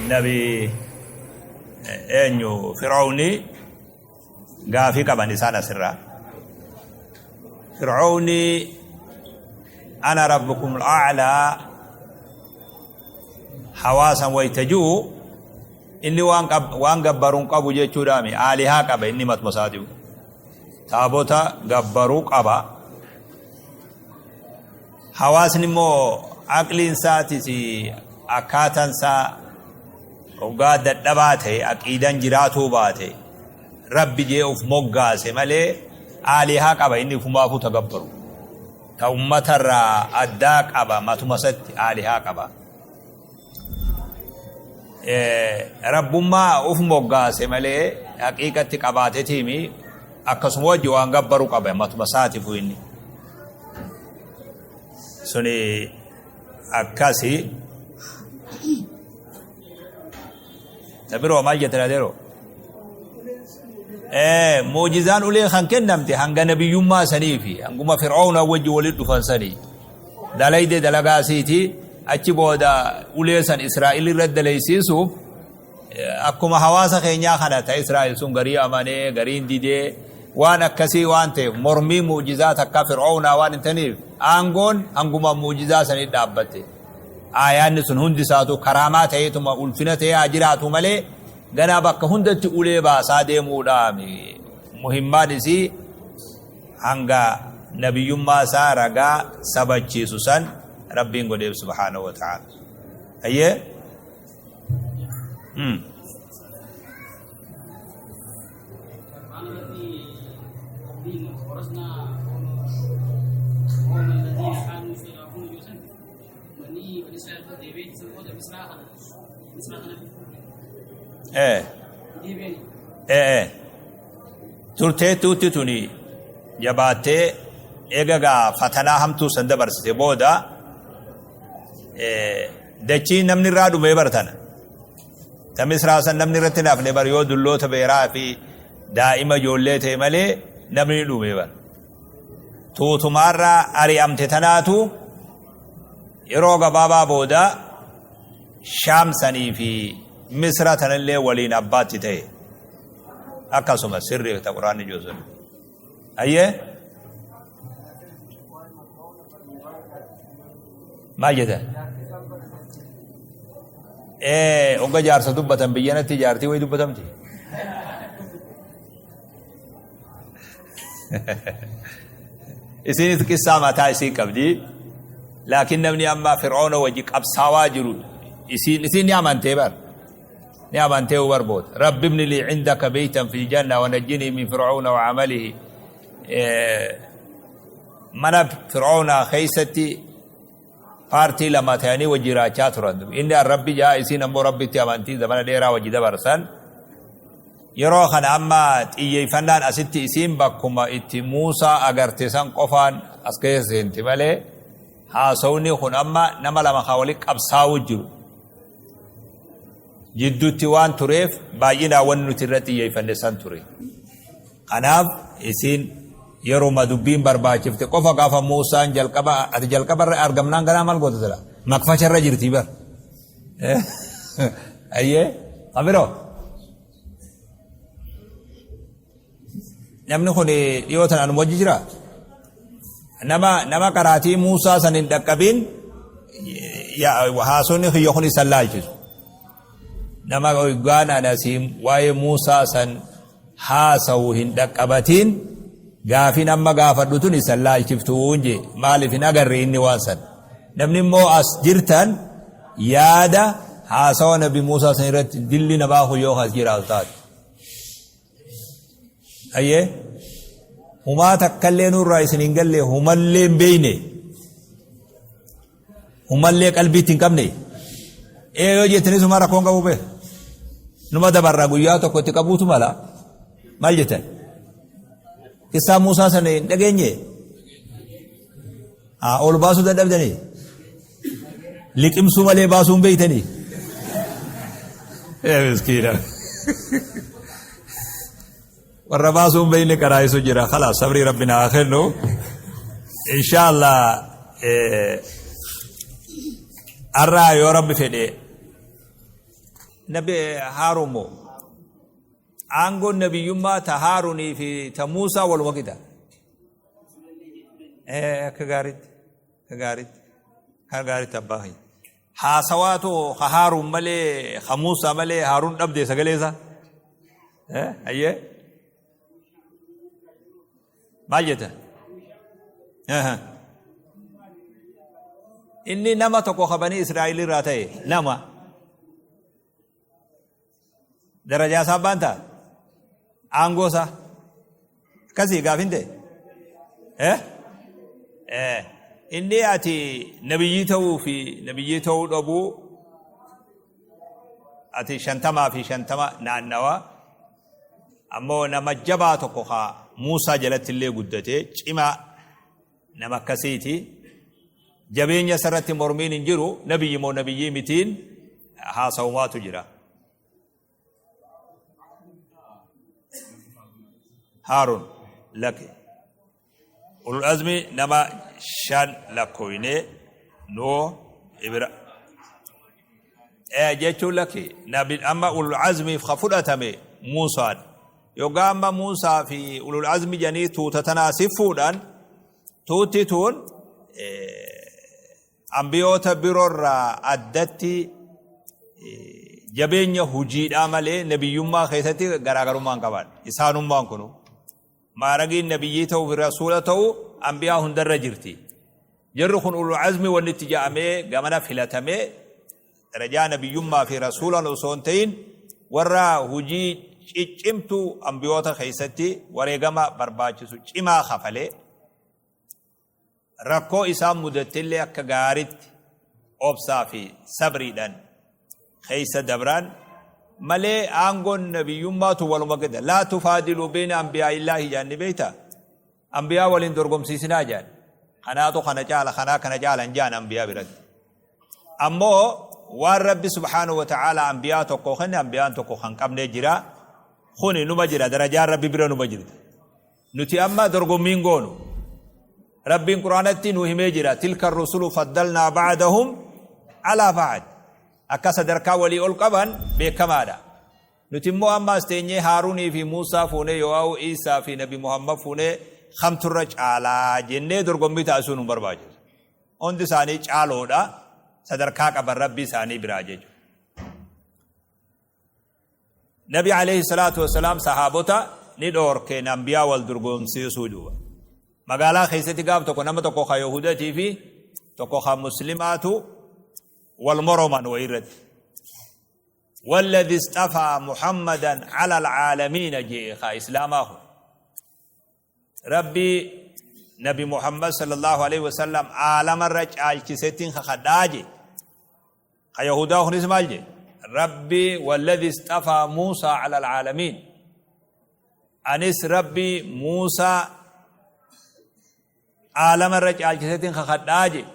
Nabi eenyu Fir'aawni gaafii qaban isaan asirraa. Fir'aawni ana rabbukum al'a'laa hawaasan wayta ji'u inni waan waan gabbaruun qabu jechuudhaami aalihaa qaba inni matuma isaatiif taabota gabbaruu qaba. Hawaasni immoo aqliin isaatis akkaataan isaa hoggaa dadhabaa ta'e aqiidaan jiraatuu baate rabbi jee of moggaase malee aalihaa qaba inni ufumaafuu tagabbaru. Ta ummatarraa addaa qaba matuma isatti aalihaa qaba. Rabbummaa uf moggaase malee haqiiqatti qabaatetiimi akkasuma wajji waan gabbaru qaba matuma isaatifu inni. Suni akkasi. Ta biroo maal jette adeeroo? Mu'jizaan ulee kan kennamte hanga nabiyyummaa sanii fi hanguma fir'aawna wajji walitti dhufan sanii. Dalayde dalagaa isiiti achi booda ulee san Israa'il irra dalaysiisuuf akkuma hawaasa keenyaa kana ta Israa'il sun garii amanee gariin didee waan akkasii waan ta'eef mormii mu'jizaa takka fir'aawnaa waan hin taniif aangoon hanguma mu'jizaa sanii dhaabbatte. Aayaanni sun hundi isaatu karaamaa ta'eetuma ulfina ta'ee haa jiraatu malee ganaa bakka hundatti ulee baasaa deemuudhaami muhimmaan isii hanga nabiyyummaa isaa ragaa sabachiisu san Rabbiin godheef subhaanahu wa ta'ala. Ayyee? Eh. Eh. Turteettuutti tuni jabaattee eega gaa fatanaa hamtuu san dabarsite booda dachii namni irraa dhumee bartana. Ta Misraa san namni irratti hin hafne bar yoo dulloota beeraa fi daa'ima ijoollee ta'e malee namni ni dhumee bar. Tuutumaarraa ari'amte tanaatu yeroo gabaabaa booda Shaam sanii fi Misra tanallee waliin abbaatti ta'e. Akkasuma sirri ta Qur'aanni jiru sun. Ayyee? Maal jettan? Ee, hogga jaarsa dubbatan biyyanatti jaartii wayii dubbatamti. Isiinis qissaa mataa isii qabdi. Laakiin namni amma Fir'auna wajji qabsaawaa jiru isiin isiin ni amantee bar. Ni amantee bar booda. Rabbi ibni lii cindaka beeytan fil janna wa najjinii min Fir'auna wa amalihi. Mana Fir'auna keessatti paartii lama ta'anii wajji jiraachaa turan. Inni an Rabbi jaa isiin ammoo Rabbitti amantii zamana dheeraa wajji dabarsan. Yeroo kana amma xiyyeeffannaan asitti isiin bakkuma itti Muusaa agarte san qofaan as keessa seenti malee haasawni kun amma nama lama kan walitti qabsaa'u jiru jidduutti waan tureef baay'inaan wanni nuti irratti xiyyeeffanne san ture. Kanaaf isiin yeruma dubbiin barbaachifte qofa gaafa Muusaan jalqaba ati jalqaba irra argamnaan ganaa maal goota sila makfasha irra jirti bar. Ayyee abiroo. Namni kun dhiyoo tana anuma wajji jira. Nama nama qaraatii Muusaa san hin dhaqqabin haasonni kiyya kun isan laalchisu. Nama hoggaan ani asii waa'ee Muusaa san haasawu hin dhaqqabatiin gaafin amma gaafadhu tun isan laalchiftuun jee maaliif hin agarre inni waan san. Namni immoo as jirtan yaada haasawa nabi Muusaa san irratti dilli namaa kun yoo as jiraatu taate. Ayyee humaa takkallee nurraa isin hin galle humallee hin beeyne humallee qalbiitti hin qabne ee yoo jettanis humaa rakkoon qabu bee numa dabarraa guyyaa tokko itti qabuutu mala maal jettan qissaa Muusaa sana hin dhageenye Haa ol baasuu dadhabdanii? Liqimsuu malee baasuu hin beektanii? Ee miskiina. Warra baasuu hin beekne qaraa'isu jira. Khalaas sabrii rabbi naa kennu. Inshaallah har'aa yoo rabbi fedhe Nabi Haaruun moo? Aangoon nabiyyummaa ta Haaruunii fi ta Muusaa waluma qixa. Akka gaariitti. Akka gaariitti. Akka gaariitti abbaa keenya. Haasawaatu ka Haaruun malee ka Muusaa malee Haaruun dhabdee sagalee isaa. Ayyee. Maal jetta? Inni nama tokko ka banii Israa'el irraa ta'e nama. Darajaa isaa abbaan ta'a? Aangoo isaa? Akkasii gaafin ta'e? Eh? Eh. Inni ati nabiyyii ta'uu fi nabiyyii ta'uu dhabuu ati 50 fi 50 naannawa. Ammoo nama jabaa tokko ka Muusaa jalatti illee guddatee cimaa nama akkasiiti. Jabeenya isarratti mormiin hin jiru, nabiyyi moo nabiyyii mitiin haasawumaatu jira. Haarun lake. Ulul azmi nama shan lakkooynee Nuuh Ibra jechuun lakki nabi amma ulul azmiif ka fudhatame Muusaadha. Yoggaa amma Muusaa fi ulul azmi jedhanii tuuta tanaa si fuudhan tuutti tun ambiyoota biroorraa addatti jabeenya hujiidhaa malee nabiyyummaa keessatti garaagarummaa hin qaban. Isaanummaan kunu. Maaragiin nabiyyii ta'uu fi rasuula ta'uu anbiyaa hundarra jirti. Jarri kun ulul azmi wanni itti ja'amee gamana filatamee darajaa nabiyyummaa fi rasuulan osoo hin ta'in warra hujii ciccimtuu anbiyoota keessatti wareegama barbaachisu cimaa kafalee Rakkoo isaan mudattellee akka gaaritti obsaa fi sabriidhaan keessa dabraan malee aangoon nabiyyummaatu waluma gada. Laa tufaadiluu beeyna anbiyaa'illaahi jaan ni beeyta? Anbiyaa waliin dorgomsiisinaa jaan. Kanaatu kana caala kanaa kana caala hin jaan anbiyaa biratti. Ammoo waan Rabbi subhaanahu wa ta'aalaa anbiyaa tokko kenne anbiyaan tokko kan qabnee jira. Kuni numa jira darajaan Rabbi bira numa jirti. Nuti amma dorgommii hin goonu. Rabbiin Qur'aanatti nu himee jira. Tilka rusulu faddalnaa ba'dahum alaa ba'd. Akka sadarkaa walii ol qaban beekamaadha. Nuti immoo amma as teenyee Haaruunii fi Muusaa fuunee Yo'aawu Iisaa fi Nabi Muhammad fuunee kamturra caalaa jennee dorgommii taasisuu nu barbaachisu. Hundi isaanii caaloodha. Sadarkaa qaban Rabbii isaanii biraa jechuudha. Nabi alayhi salaatu wassalaam sahaabota ni dhoorke anbiyaa wal dorgomsiisuu duuba. Magaalaa keessatti gaaf tokko nama tokko ka Yahudatii fi tokko ka Muslimaatu wal moroman wayii irratti. Walladhi istafaa Muhammadan ala alcaalamiina jee ka Islaamaa kun. Rabbii Nabi Muhammad sallallahu alaihi wasallam aalamarra caalchisettiin kakadhaa jee. Ka Yahudaa kunis maal jee? Rabbi walladhi istafaa Muusaa ala alcaalamiin. Anis Rabbi Muusaa aalamarra caalchisettiin kakadhaa jee.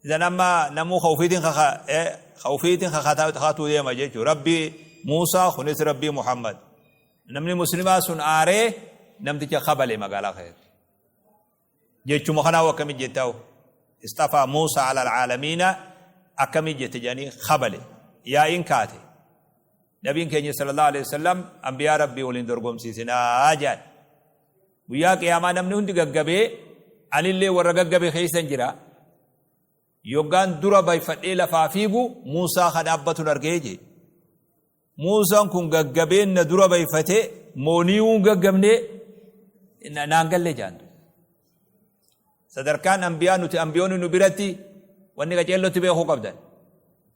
Idan amma namuu ka ufiitiin kaka ka ufiitiin kakatu deema jechuudha. Rabbi Muusaa kunis Rabbii Muhammad. Namni muslimaa sun aaree namticha kabale magaalaa keessatti. Jechuma kanaa akkamitti jettaa? Istafaa Muusaa ala alcaalamiina akkamitti jette jedhanii kabale. Yaa'iin kaate. Nabiin keenya sallallahu alaihi wasallam anbiyaa Rabbii waliin dorgomsiisinaa jedhan. Guyyaa qiyaamaa namni hundi gaggabee anillee warra gaggabe keessan jira. Yoggaan dura bayfadhee lafaa fiigu Muusaa ka dhaabbatun argee jee. Muusaan kun gaggabeen na dura bayfatee mooniiwuun gaggabnee naan galle jaan. Sadarkaan anbiyaa nuti ambiyoonni nu biratti wanni qaceellotti beekuu qabdan.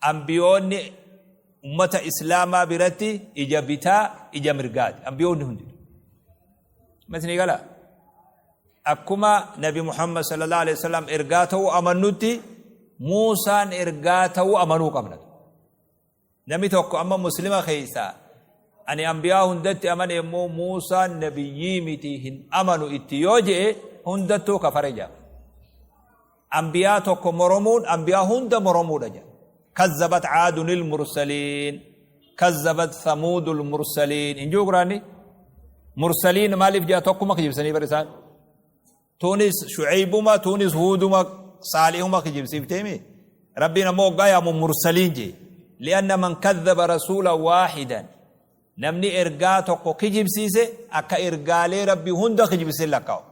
Ambiyoonni ummata islaamaa biratti ija bitaa ija mirgaati. Ambiyoonni hundi. Masni gala. Akkuma Nabi Muhammad sallallahu alaihi wasallam ergaa ta'uu amannutti Muusaan ergaa ta'uu amanuu qabna. Namni tokko amma muslima keessaa ani anbiyaa hundatti amane immoo Muusaan nabiyyii miti hin amanu itti yoo je'e hundattuu kafare jedhama. Anbiyaa tokko moromuun anbiyaa hunda moromuudha jedha. Kazzabat caadunil mursaliin kazzabat samuudul mursaliin hin jiru quraanni. Mursaliin maaliif jedha tokkuma kijibsanii bar isaan. Tunis Shu'aybuma tunis Huuduma Saalihuma kijibsiifteemi. Rabbiin ammoo hoggaa yaamu mursaliin jee. Li'anna man kadhaba rasuulan waahidan, namni ergaa tokko kijibsiise akka ergaalee Rabbii hunda kijibsiise lakkaa'u.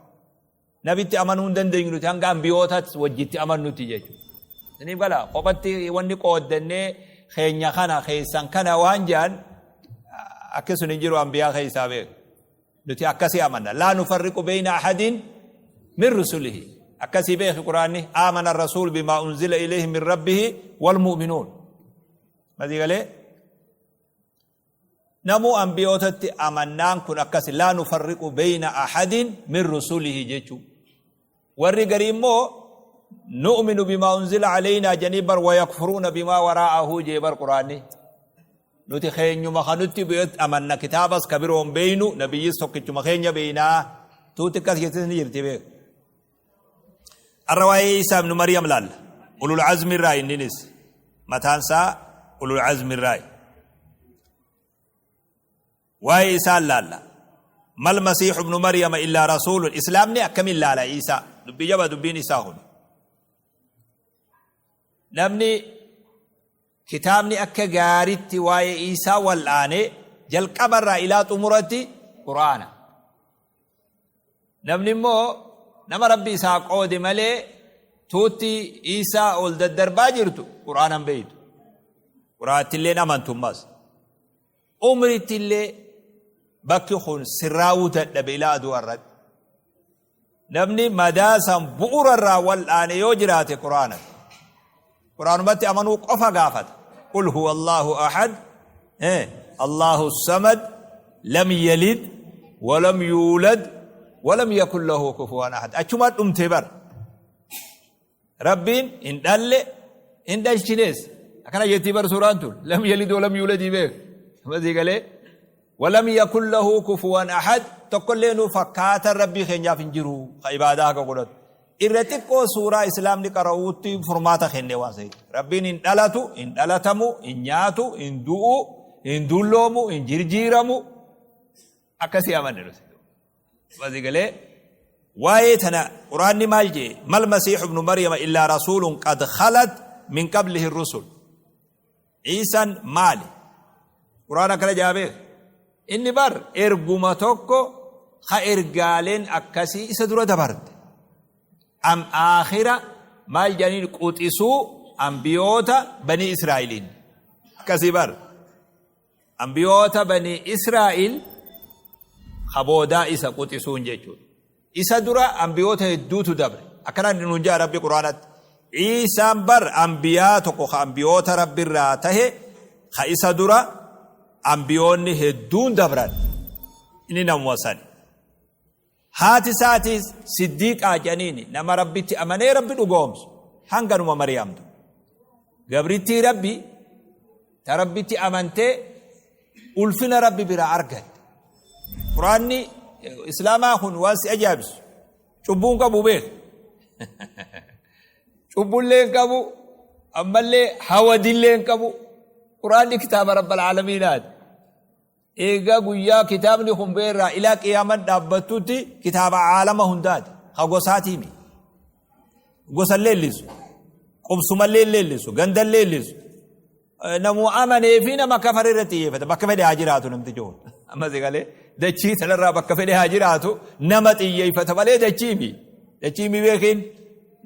Nabitti amanuu hin dandeenyu nuti hanga ambiyootaatti wajjitti amannutti jechuudha. Isiniif gala? Kophatti wanni qooddannee keenya kana keessan kana waan jedhan akki sun hin jiru ambiyaa keessaa beeku. Nuti akkasii amanna. Laa nufarriqu beeyna ahadin min rusulihi. Akkasii beeki Quraanni, aamana rasuul bimaa unzila ilayhi min rabbihi wal mu'minuun. Masii galee? Namuu ambiyootatti amannaan kun akkasi, laa nufarriqu beeyna ahadin min rusulihi jechuu. Warri garii immoo nu'minu bimaa unzila aleynaa jedhanii bar, wayakfuruuna bimaa waraa'ahu jee bar Quraanni. Nuti keenyuma kan nutti bu'etti amanna, kitaabas ka biroo hin beeynu, nabiyyis tokkichuma keenya beeynaa. Tuuti akkas jettis ni jirti beeku. Arra waa'ee Isaa ibnu Maryam laalla. Ulul azmi irraa inninis mataan isaa ulul azmi irraa. Waa'ee isaan laalla. Mal masiihu ibnu Maryama illaa rasuulun. Islaamni akkamiin laala Isaa? Dubbii jaba dubbiin isaa kun. Namni kitaabni akka gaaritti waa'ee Iisaa wal'aane jalqabarraa ilaa xumuratti Qur'aana. Namni immoo nama Rabbi isaa qoode malee tuutti Iisaa ol daddarbaa jirtu Qur'aana hin beeytu. Qur'aanattillee amantummas. Umrittillee bakki kun sirraawuu dadhabe ilaa aduu irratti. Namni madaa san bu'ura irraa wal'aane yoo jiraate Qur'aana. Qur'aanumatti amanuu qofa gaafata. Qul huwa Allahu ahad, Allahu samad, lam yalid, walam yuulad, walam yakun lahu kufuwan ahad. Achuma dhumte bar. Rabbiin hin dhalle, hin dhalchines. Akkana jettii bar suuraan tun. Lam yalid walam yuuladii beek. Masii galee. Walam yakun lahu kufuwan ahad, tokkollee nu fakkaatan Rabbii keenyaaf hin jiru ka ibaadaa haqa godhatu. Irra xiqqoo suuraa Islaamni qara'uutti furmaata kenne waan sa'itti. Rabbiin hin dhalatu, hin dhalatamu, hin nyaatu, hin du'u, hin dulloomu, hin jirjiiramu. Akkasii amanne nuti. Masii galee. Waa'ee tana Quraanni maal jee? Mal masiihu ibnu Maryama illaa rasuulun qad khalat min qablihi rusul. Iisaan maali? Quraan akkana jaa beek. Inni bar erguma tokko ka ergaaleen akkasii isa dura dabarte. Am aakhira maal jedhaniin quxisuu ambiyoota banii Israa'eliin. Akkasii bar. Ambiyoota banii Israa'el ka boodaa isa quxisuun jechuudha. Isa dura ambiyoota hedduutu dabre. Akkana nuun jaa Rabbi Quraanatti. Iisaan bar ambiyaa tokko ka ambiyoota Rabbi irraa tahe ka isa dura ambiyoonni hedduun dabran. Inni namuma sani. Haati isaatiis Siddiiqaa jedhaniini, nama Rabbitti amanee Rabbi dhugoomsu, hanganuma Mariyamtu. Gabrittii Rabbi ta Rabbitti amantee ulfina Rabbi biraa argatte. Quraanni Islaamaa kun waan si ajaa'ibsu cubbuu hin qabu beek. Cubbullee hin qabu, ammallee hawadillee hin qabu. Quraanni kitaaba Rabbal Aalamiinaati. Eega guyyaa kitaabni kun ba'e irraa ilaa qiyaaman dhaabbattutti kitaaba aalama hundaati. Ka gosaatii mi. Gosa leellisu. Qubsuma leellisu. Ganda leellisu. Namuu amanee fi nama kafare irratti xiyyeeffata. Bakka fedhe haa jiraatu namtichi kun. Amma si galee dachii sanarraa bakka fedhe haa jiraatu nama xiyyeeffata malee dachii mi. Dachii mi beekiin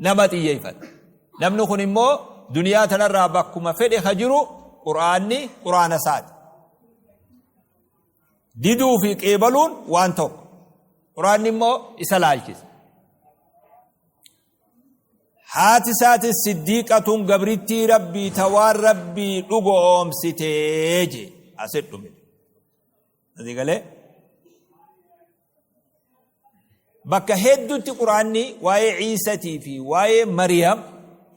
nama xiyyeeffata. Namni kun immoo duniyaa tanarraa bakkuma fedhe ka jiru Qur'aanni Qur'aana isaati. Diduu fi qeebaluun waan tokko. Quraanni immoo isa laalchisa. Haati isaatis siddiiqatuun gabrittii Rabbii ta waan Rabbii dhugo oomsitee jee asit dhume. Asii galee bakka hedduutti Quraanni waa'ee Ciisatii fi waa'ee Mariyam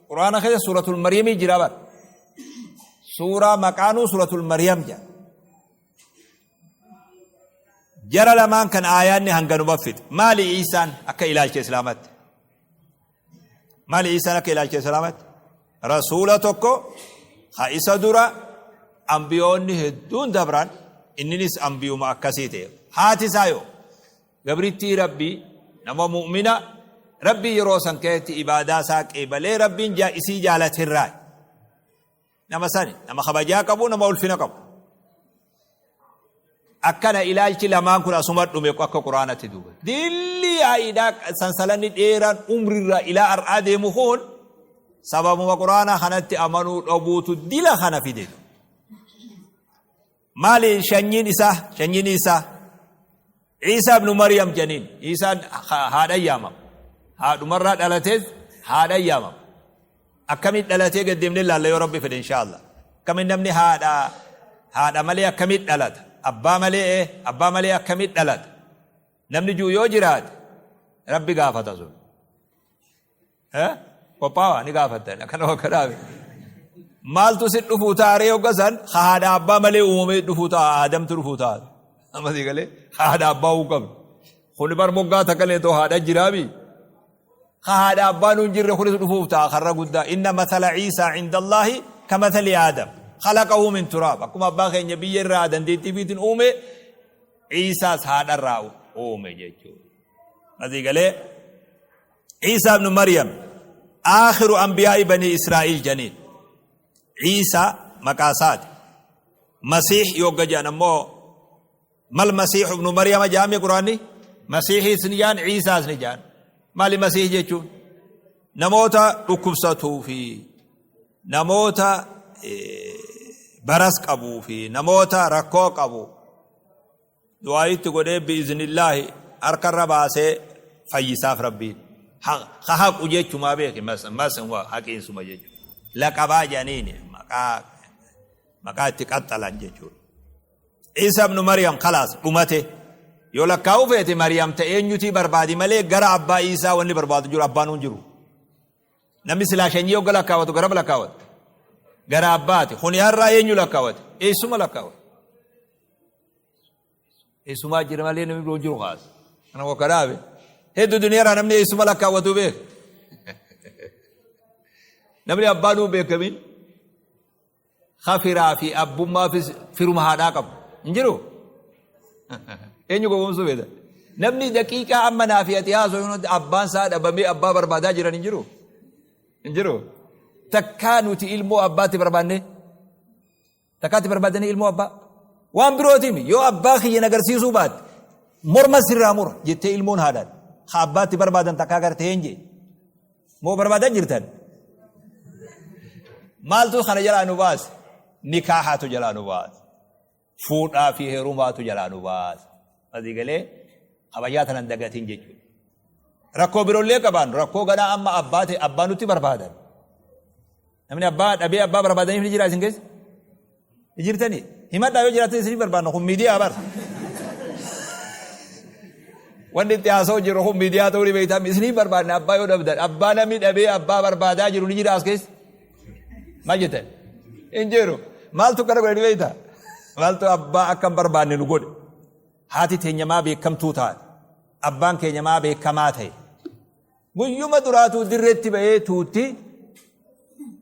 Quraana keessa suuratul Mariyamii jira bara. Suuraa maqaanuu suuratul Mariyam jedha. Jara lamaan kan aayaanni hanganuma fixe. Maali Ciisaan akka ilaalcha Islaamatti? Maali Iisaan akka ilaalcha Islaamatti? Rasuula tokko ha isa dura ambiyoonni hedduun dabran, inninis ambiyuma akkasii ta'e. Haati isaa yoo gabrittii Rabbii, nama mu'mina Rabbii yeroo san keessatti ibaadaa isaa qeebalee Rabbiin isii jaalatirraa. Nama sani nama kabajaa qabu, nama ulfina qabu. Akkana ilaalchi lamaan kun asuma dhume akka Quraanatti duuba. Dilli yaa'iidhaa sansalanni dheeraan umrirraa ilaa har'aa deemu kun sababuma Quraana kanatti amanuu dhabuutu dila kana fide. Maali shanyiin isaa? Shanyiin isaa Ciisaa ibnu Maryam janiin. Ciisaan haadha yaamama. Haadhumarraa dhalatees haadha yaamama. Akkamiin dhalatee gad deemnee ilaalla yoo Rabbi fedhe inshaallah. Akkamiin namni haadha haadha malee akkamiin dhalata? Abbaa malee abbaa malee akkamiin dhalata? Namni jiru yoo jiraate Rabbi gaafata sun. Qophaawaa ni gaafattan akkana wakkanaa. Maaltu si dhufuu ta'a ree hogga san haadha abbaa malee uumamee dhufuu ta'a aadamtu dhufuu ta'a. Amma sii galee haadha abbaa uu qabdu. Kuni bar moggaa takka lee too haadha jiraami. Haadha abbaa nuun jirre kunis dhufuuf ta'a karra guddaa. Inna masala Ciisaa cinda Allaahi ka masali Aadam. Khalaqahu min turaab. Akkuma abbaa keenya biyya irraa dandeettii fiitiin uume Ciisaas haadha irraa uume jechuudha. Asii galee Ciisaa ibnu Maryam aakhiru anbiyaa'i banii Israa'iil janiin. Ciisaa maqaa isaati. Masiih yogga jedhan ammoo mal Masiih ibnu Maryama jedhame Quraanni Masiihiis ni jedhan Ciisaas ni jedhan. Maali Masiih jechuun? Namoota dhukkubsatuu fi namoota baras qabuu fi namoota rakkoo qabu du'aayitti godhee bi'iznillaahi harkarra baasee fayyisaaf Rabbiin. Ha haqu jechumaa beeki mas haqiinsuma jechuudha. Laqabaa jedhaniini maqaa maqaa itti qaxxalan jechuudha. Isa ibnu Maryam kalaas dhumate. Yoo lakkaa'uu feete Maryam ta eenyutii barbaadi malee gara abbaa Iisaa wanni barbaadu jiru abbaan hin jiru. Namni silaa shanyii hogga lakkaawatu garam lakkaawata? Gara abbaati. Kuni har'aa eenyu lakkaawate? Eessuma lakkaawate? Eessumaa jira malee namni biroo jiru kaas. Kana wakkanaafe. Hedduu duniyaarraa namni eessuma lakkaawwatu beeka. Namni abbaa nuu beekamin ka firaa fi abbummaafis firuma haadhaa qabu. Hin jiru? Eenyu gowwoomsuu feeta? Namni daqiiqaa amma naa fi ati haasofnu abbaan isaa dhabamee abbaa barbaadaa jiran hin jiru? Hin jiru? Takkaa nuti ilmoo abbaatti barbaanne? Takkaatti barbaadanii ilmoo abbaa? Waan birootiimi yoo abbaa kiyya na agarsiisuu baatte morma sirraa mura jettee ilmoon haadhaan ha abbaatti barbaadan takkaa gartee hin jee. Moo barbaadaa jirtan? Maaltu kana jalaa nu baase? Nikaahaatu jalaa nu baase. Fuudhaa fi heerumaatu jalaa nu baase. Asii galee kabajaa tanan dagatiin jechuudha. Rakkoo biroollee qabaannu rakkoo ganaa amma abbaa ta'e abbaa nutti barbaadan. Namni abbaa dhabee abbaa barbaadaniif ni jira isin keessa? Ni jirtanii? Himadhaa yoo jiraatan isin barbaadna kun miidiyaa bara. Wanni itti haasa'u jiru kun miidiyaa ta'uu ni beektaa isinii barbaadna abbaa yoo dhabdan abbaa namni dhabee abbaa barbaadaa jiru ni jira as keessa. Maal jettan? Hin jiru. Maaltu kana godhe ni beektaa? Maaltu abbaa akka hin barbaanne nu godhe? Haati teenya maa beekamtuu taate? Abbaan keenya maa beekamaa ta'e? Guyyuma duraatuu dirreetti ba'ee tuutti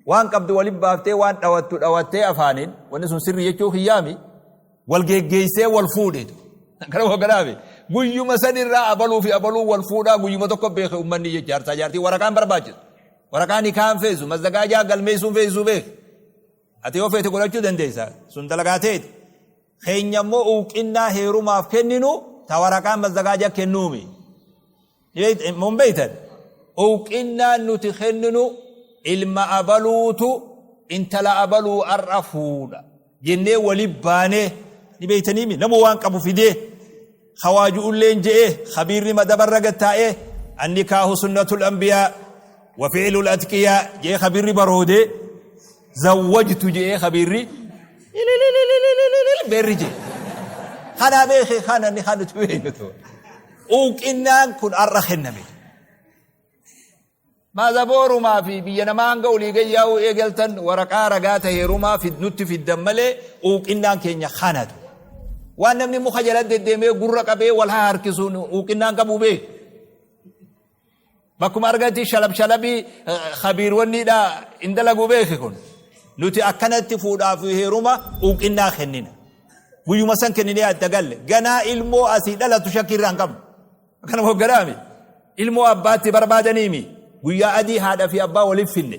waan qabdu walin baaftee waan dhawattu dhawattee afaaniin wanni sun sirrii jechuu kiyyaami wal geggeessee wal fuudhe. Kana hogganaami. Guyyuma sanirraa abaluu fi abaluu wal fuudhaa guyyuma tokko beeke uummanni jecha jaarsaa jaartii waraqaan barbaachisu. Waraqaa nikaan feesu mazzagaajaa galmeessuun feesisuu beeke. Ati yoo feete godhachuu dandeessa sun dalagaa teeti. Keenya immoo uuqinnaa heerumaaf kenninu ta waraqaan mazzagaajaa kennuumi. Mun beeytan uwqinnaan nuti kenninu ilma abaluutu intala abaluu ar'a fuudha jennee wali baanee ni beeytaniimi namu waan qabu fidee hawaaju'ulleen je'ee khabiirri madabarra gattaa'ee annikaahu sunnatul anbiyaa wa fi'lul atqiyaa je'ee khabiirri baroodee zawwajtu je'ee khabiirri beerri je'e kanaa beekee kana ni kanutu beektu. Uuqinnaan kun har'a kenname. Maazaboorumaa fi biyya namaa hanga olii gad yaa'uu eegaltan waraqaa ragaa ta'e heerumaa nutti fiddan malee uuqinnaan keenya kanatu. Waan namni muka jala deddeemee gurra qabee wal haa harkisuun uuqinnaan qabu beeku. Bakkuma argatti shalab shalabii khabiirwanniidha hin dalagu beeki kun. Nuti akkanatti fuudhaa fi heeruma uuqinnaa kennina. Guyyuma san kenninee adda galle. Ganaa ilmoo asii dhalatu shakkii irraa hin qabnu. Akkana hogganaami. Ilmoo abbaatti barbaadaniimi. Guyyaa adii haadha fi abbaa waliif finne.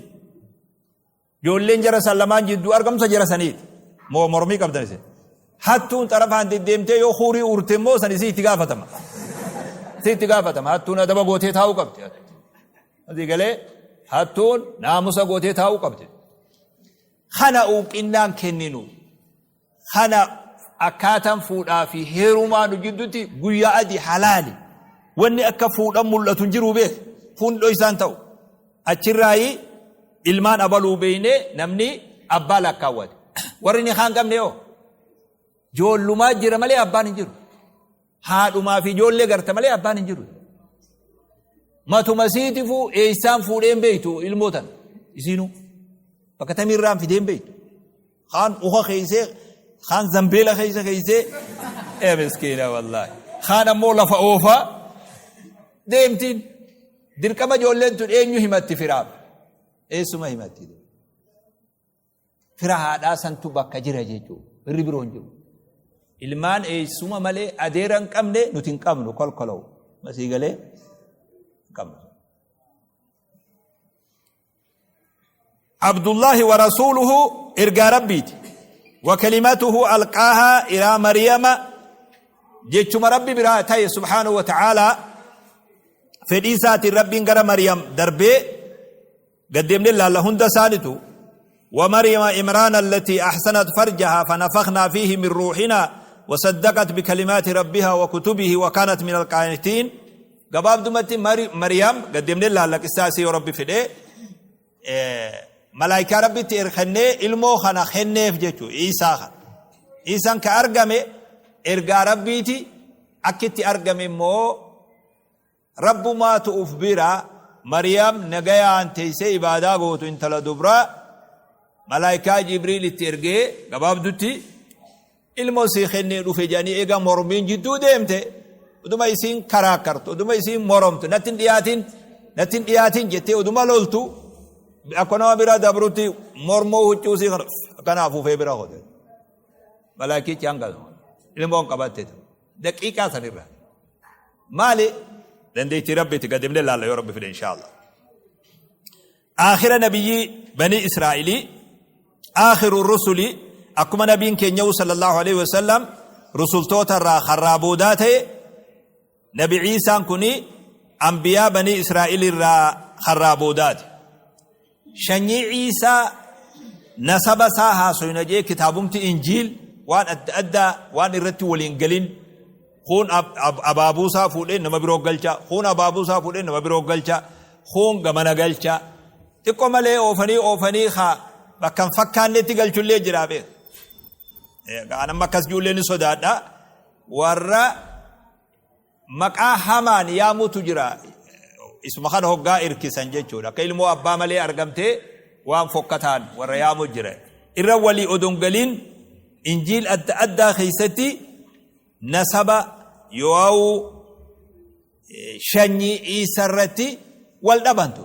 Ijoolleen jara san lamaan jidduu argamtu jara saniiti. Moo mormii qabdan isin. Hattuun xarafaan deddeemtee yoo huurii urte immoo san isii itti gaafatama. Isii itti gaafatama. Hattuun adaba gootee taa'uu qabdi. Asii galee hattuun naamusa gootee taa'uu qabdi. Kana uuqinnaan kenninu. Kana akkaataan fuudhaa fi heerumaa nu jidduutti guyyaa adii halaali. Wanni akka fuudhan mul'atu hin jiru beek. Fuun dhoysaan ta'u. Achirraayi ilmaan abaluu beeynee namni abbaa lakkaawwate. Warri ni kaan qabne yoo joollumaa jira malee abbaan hin jiru. Haadhumaa fi ijoollee garta malee abbaan hin jiru. Matuma siitifuu eessaan fuudheen beektu ilmoo tana isiinuu bakka tamiirraan fideen beektu. Kaan uka keeysee, kaan zambeela keeysa keeysee, ee miskiina wallaahi. Kaan ammoo lafa oofaa deemtiin. Dirqama ijoolleen tun eenyu himatti firaaf? Eessuma himatti? Fira haadhaa santu bakka jira jechuudha. Firri biroo hin jiru. Ilmaan eessuma malee adeera hin qabne nuti hin qabnu kolkoloo. Masii galee hin qabnu. Abdullaahi wa rasuuluhu ergaa Rabbiiti. Wa kalimatuhu alqaahaa ilaa Mariyama jechuma Rabbi biraa ta'e subhaanahu wa ta'aalaa fedhii isaatiin Rabbiin gara Mariyam darbee gaddeemnee laalla hunda isaanitu ومريم عمران التي أحسنت فرجها فنفخنا فيه من روحنا وصدقت بكلمات ربها وكتبه وكانت من القانتين Gabaabdumatti Mariyaam gad deemnee laalla qissaa isii yoo Rabbi fedhe malaayikaa Rabbitti erkennee ilmoo kana kenneef jechuudha Iisaa kana. Iisaan ka argame ergaa Rabbiiti akkitti argame immoo Rabbumaatu uf bira Mariyaam nagayaan teessee ibaadaa gootu intala dubraa malaayikaa Jibriil itti ergee gabaabdutti Ilmoo sii kennee dhufe jedhanii eega mormiin jidduu deemte oduma isiin karaakkartu oduma isiin moromtu natti hin dhiyaatin natti hin dhiyaatin jettee oduma loltu akka nama bira dabrutti mormoo huccuu sii kana akkana afuufee bira hote malaakichi hanga ilmoon qabatte daqiiqaa sanirra maali dandeettii rabbiiti gadimne laalla yoo rabbi fide inshaallah. Aakhira nabiyyii banii Israa'ilii aakhiru rusuli akkuma nabiin keenyahu sallallahu alaihi wasallam rusultoota irraa karraa boodaa ta'e nabi Iisaan kuni anbiyaa banii Israa'il irraa karraa boodaati. Shanyii Iisaa nasaba isaa haasoyna jee kitaabumti Injiil waan adda addaa waan irratti waliin galin Kuun abaabuu isaa fuudhee nama biroo galcha, kuun abaabuu isaa fuudhee nama biroo galcha, kuun gamana galcha. Xiqqoo malee oofanii oofanii haa bakka hin fakkaannetti galchullee jira beeku. An amma akkas ijoollee ni sodaadha. Warra maqaa hamaan yaamutu jira. Isuma kana hoggaa irkisan jechuudha. Akka ilmoo abbaa malee argamtee waan fokkataan warra yaamu jira. Irra walii odon galiin injiil adda addaa keessatti nasaba yoo'uu shanyii Iisa irratti wal dhabantu.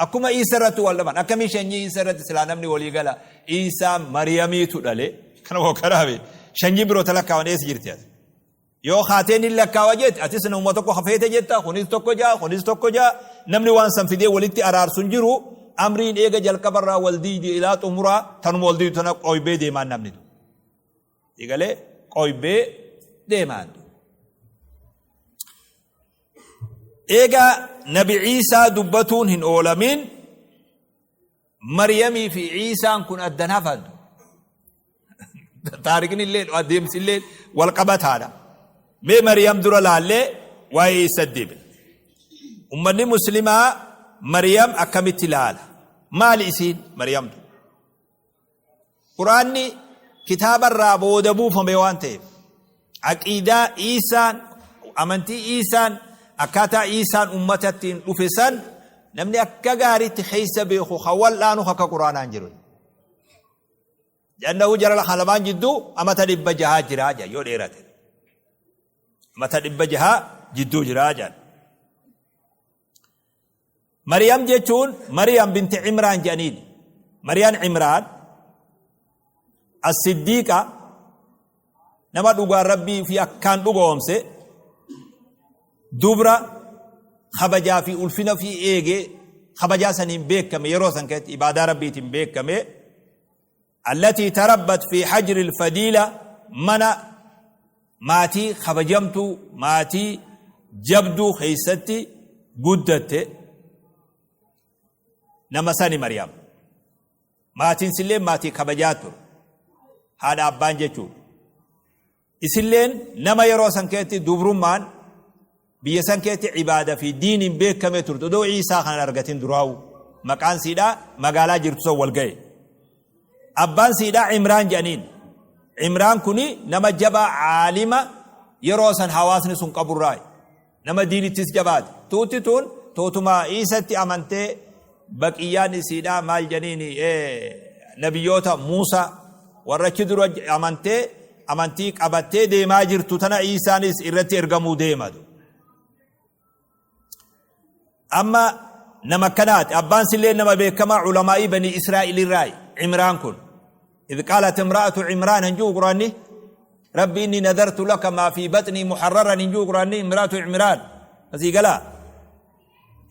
Akkuma Iisa irratti wal dhaban. Akkamii shanyii Iisa irratti silaa namni walii gala Iisaa Mariyamiitu dhale. Kana woo karaabe. Shanyii biroo ta lakkaawan eessa jirti ati? Yoo kaateen hin lakkaawa jette atis nama tokko hafeete jetta kunis tokko jaa kunis tokko jaa namni waan san fidee walitti araarsu hin jiru amriin eega jalqabarraa wal diidi ilaa xumuraa tanuma wal diidu tana qoybee deemaan namni. Egalee qoybee deemaan. Eega Nabi Ciisaa dubbatuun hin oolamin Maryamii fi Ciisaan kun addan hafan. Taarikni illee adeemsi illee wal qabataadha. Mee Maryam dura laallee waa'ee isa deebina. Ummanni muslimaa Maryam akkamitti ilaala? Maali isiin Maryamtu? Qur'aanni kitaaba irraa booda buufame waan ta'eef aqiidaa Iisaan amantii Iisaan akkaataa Iisaan ummata ittiin dhufe san namni akka gaariitti keessa beeku kan wal'aanu akka Qur'aanaan jiru. Jannahu jara lamaan jidduu amata 600 jira jedha yoo dheerate. Amata 600 jidduu jira jedha. Mariyam jechuun Mariyam binti Imraan jedhaniin. Mariyaan Imraan as-Siddiiqa nama dhugaan Rabbii fi akkaan dhugoomse dubra kabajaa fi ulfina fi eege kabajaa saniin beekame, yeroo san keessatti ibaadaa rabbiitiin beekame. Allatii tarabbat fi hajri alfadiila, mana maatii kabajamtuu, maatii jabduu keessatti guddatte nama sani Maryam. Maatiin sillee maatii kabajaa ture. Haadha abbaan jechuudha. Isilleen nama yeroo san keessatti dubrummaan biyya san keessatti ibaada fi diiniin beekamee turte. Odoo Iisaa kana argatin duraawu maqaan siidhaa magaalaa jirtu san wal ga'e. Abbaan siidhaa Imraan jedhaniin. Imraan kuni nama jabaa, caalima yeroo san hawaasni sun qaburraa, nama diinittis jabaate. Tuutti tun tuutuma Iisatti amantee, baqiyyaan isiidhaa maal jedhaniin, nabiyyoota Muusaa warra achi dura amantee amantii qabattee deemaa jirtu tana Iisaanis irratti ergamuu deematu. Amma nama akkanaati. Abbaan sillee nama beekamaa ulamaa'ii banii Israa'il irraayi. Imraan kun. إذ قالت امرأة عمران هنجو قراني ربي إني نذرت لك ما في بطني محررا هنجو قراني امرأة عمران أسي قلا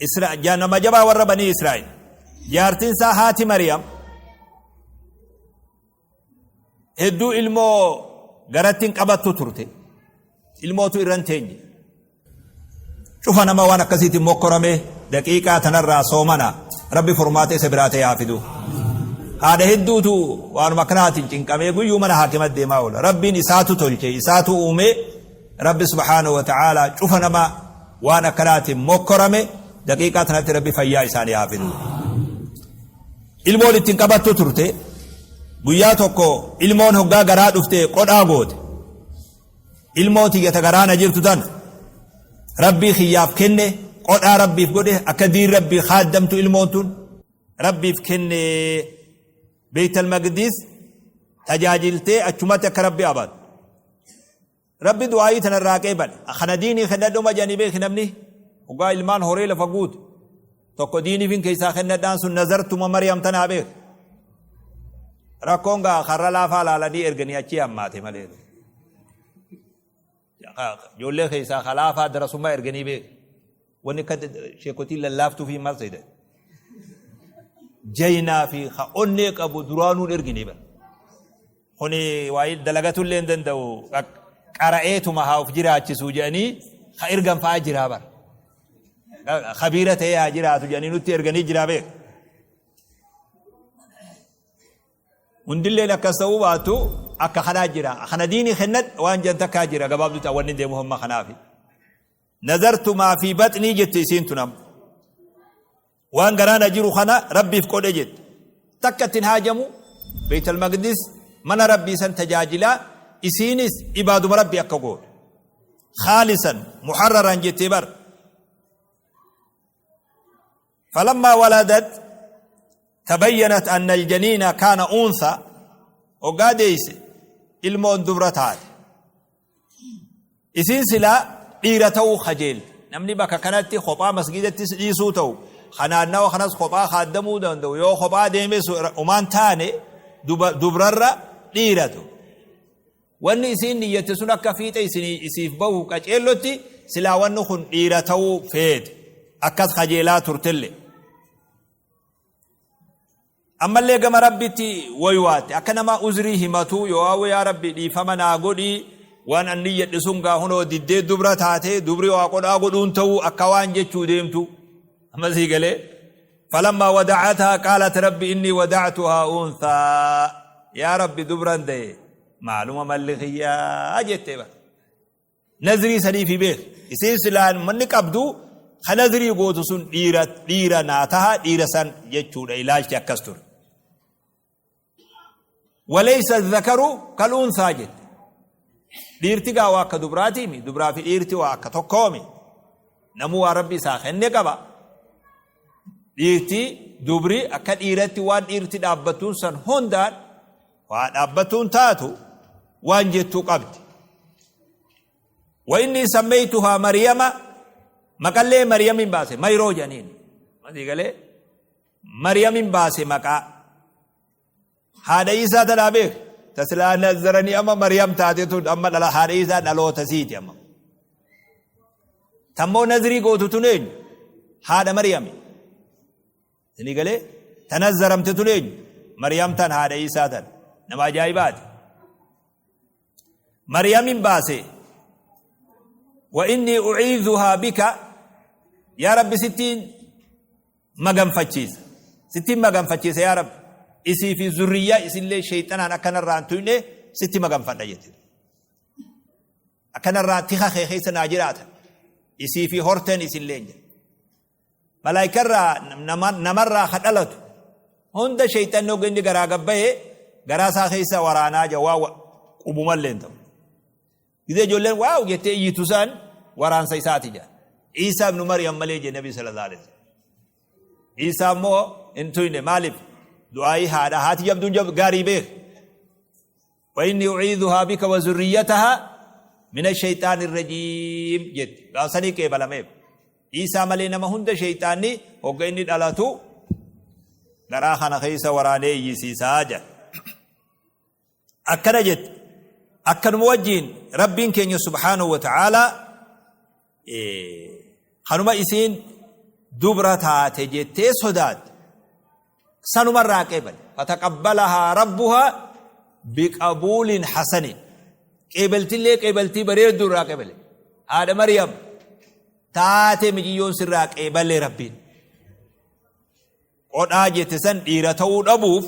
إسرا جا نما جبا ور بني إسرائيل جارتين سا هاتي مريم hedduu ilmoo garattiin qabattu turte, ilmootu irran teenye. Cufa nama waan akkasiitiin mokkorame daqiiqaa tanarraa soomana, rabbi furmaata isa biraa ta'e haa fidu. Haadha hedduutu waanuma akkanaatiin cinqamee guyyuu mana haakima deemaa oola. Rabbiin isaatu tolche, isaatu uume. Rabbi subhaanahu wa ta'aalaa cufa nama waan akkanaatiin mokkorame daqiiqaa tanatti rabbi fayyaa isaanii haa fidu. Ilmoon ittiin qabattu turte. Guyyaa tokko ilmoon hoggaa garaa dhufte qodhaa goote. Ilmoo tiyya ta garaa na jirtu tana rabbii kiyyaaf kenne, qodhaa rabbiif godhe, akka diin rabbii khaaddamtu ilmoon tun rabbiif kenne, Beeytal Maqdis tajaajiltee achumatti akka rabbi abadu. Rabbi du'aayii tana irraa qeebale. Kana diinii kennadhuma jedhanii beeki namni hoggaa ilmaan horee lafa guutu tokko diiniifin keessaa kennadhaan sun nazartuma Maryam tanaa beek. Rakkoon gaa karra laafaa laalanii erganii achii hammaate malee. Ijoollee keessaa kalaafaa darasummaa erganii beek. Wanni akka sheekotiin lallaaftuu fi maal ta'e. Jaynaa fi ka onnee qabu duraanuun erginii bara. Kuni waa'ee dalagatullee hin danda'u, qara'eetuma haa of jiraachisuu jedhanii ka ergan fa'aa jiraa bara. Kabiira ta'ee haa jiraatu jedhanii nutti erganii jiraa beek. Hundilleen akkas ta'uu baattu akka kanaa jira. Kana diinii kennad waan jedhan takkaa jira, gabaabduu ta'a wanni deemu hamma kanaafi. Nazartu maa fi baxnii jette isiin tun amma. Waan garaana jiru kana rabbiif qodhe jette. Takka ittiin haajamu Beeytal Maqdis mana rabbii san tajaajilaa, isiinis ibaaduma rabbii akka gootu. Khaalisan muharraran jettee bar. فلما ولدت تبينت أن الجنين كان أنثى. Hoggaa deeyse ilmoon dubra taate. Isiin silaa dhiira ta'uu kajeelte. Namni bakka kanatti kophaa masgiidattis dhiisuu ta'u, kanaannawa kanas kophaa kaaddamuu danda'u, yoo kophaa deemes umaan taane dubrarra dhiiratu. Wanni isiin niyyatte sun akka fiixa isiif bahu qaceellotti silaa wanni kun dhiira ta'uu feete. Akkas kajeelaa turtelle. Ammallee gama rabbitti waywaatte, akka nama uzrii himatuu yoo hawwe, yaa rabbi dhiifama naa godhii, waan an niyyadhe sun gaa hunoo diddee dubra taate, dubri waa qodhaa godhuun ta'uu akka waan jechuu deemtu. Amma sii galee. Falammaa wada'athaa qaalat rabbi inni wada'tuhaa unthaa, yaa rabbi dubran da'e, maaluma malli kiyyaa jettee bara. Nazrii saniifi beek. Isiin silaan manni qabdu ka nazrii gootu sun dhiira, dhiira naa taha, dhiira san jechuudha, ilaalchi akkas ture. Walaysa dhakaru kal unthaa jette. Dhiirti gaa waa akka dubraatiimi, dubraa fi dhiirti waa akka tokkoomi. Namuu waa rabbi isaa kenne qaba. Dhiirti dubri akka dhiiratti waan dhiirti dhaabbattuun san hundaan waa dhaabbatuun taatu waan jettu qabdi. Wa inni sammeeytuhaa Maryama, maqallee Maryamin baase, Mayroo jedhaniin. Masii galee Maryamin baase maqaa. Haadha Iisaa tanaa beek. Tasilaa nazzaranii amma Maryam taate tun amma dhala haadha Iisaa dhaloota siiti amma. Tammoo nazrii gootu tun eenyu? Haadha Maryami. Isinii galee? Ta nazzaramte tun eenyu? Maryam tan haadha Iisaa tan. Nama ajaa'ibaati. Maryamin baase. Wa innii uciidhuhaa bika yaa Rabbi sittiin maganfachiisa. Sittiin maganfachiisa yaa Rabbi. Isii fi zurriyyaa isillee sheeyxanaan akka narraa hin tuyne sitti maganfadha jette. Akka narraa tika kee keessa naa jiraatan. Isii fi horteen isillee hin jedhe. Malaayikarraa namarraa ka dhalatu hunda sheeyxanni hogga inni garaa gabbaye garaa isaa keessa waraanaa jira waa qubumallee hin ta'u. Gizee ijoolleen waaw jettee iyyitu san waraansa isaati jedha. Iisaa ibnu Maryam malee jedhe Nabi sallallahu alaihi wasallam. Iisaa immoo hin tuyne maaliif du'aayii haadha haati jabduun gaarii beek. Wa inni uciidhuhaa bika wa zurriyyatahaa mina shayxaani rajiim jetti. Gaafsanii qeebalameef. Iisaa malee nama hunda shayxaanni hogga inni dhalatu garaa kana keessa waraanee iyyisiisaa jedha. Akkana jette. Akkanuma wajjiin Rabbiin keenya subhaanahu wa ta'aalaa kanuma isiin dubra taate jettee sodaatte. Sanumarraa qeebale. Fataqabbalahaa rabbuhaa biqabuulin hasanin. Qeebaltillee qeebaltii bareedduu irraa qeebale. Haadha Maryam taate miciyyoon sirraa qeebale Rabbiin. Qodhaa jette san dhiira ta'uu dhabuuf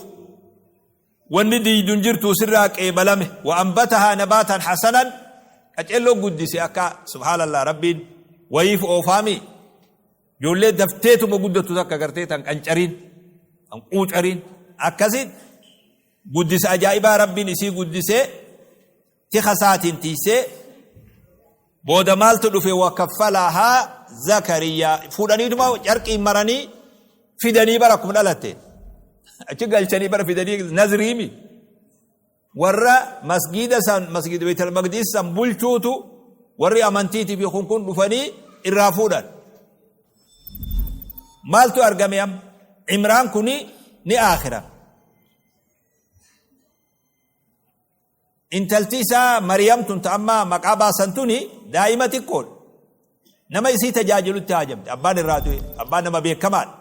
wanni diiydun jirtuu sirraa qeebalame. Wa anbatahaa nabaatan hasanan qaceelloo guddise akka subhaanallah Rabbiin wayiif oofaami. Ijoollee dafteetuma guddattu takka gartee tan qancariin tan quucariin akkasi guddisa ajaa'ibaa Rabbiin isii guddisee tika isaatiin tiisee booda maaltu dhufe wa kaffalahaa Zakariyaa fuudhaniituma carqiin maranii fidanii bara akkuma dhalatte achi galchanii bara fidanii nazriimi warra masgiida san masgiida Beetal Maqdiis san bulchuutu warri amantiitii fi kun kun dhufanii irraa fuudhan. Maaltu argame amma? Imraan kuni ni aakhira. Intalti isaa Mariyam tun ta amma maqaa baasan tuni daa'ima xiqqoodha. Nama isii tajaajilutti haajamte. Abbaan irraa du'e. Abbaan nama beekamaadha.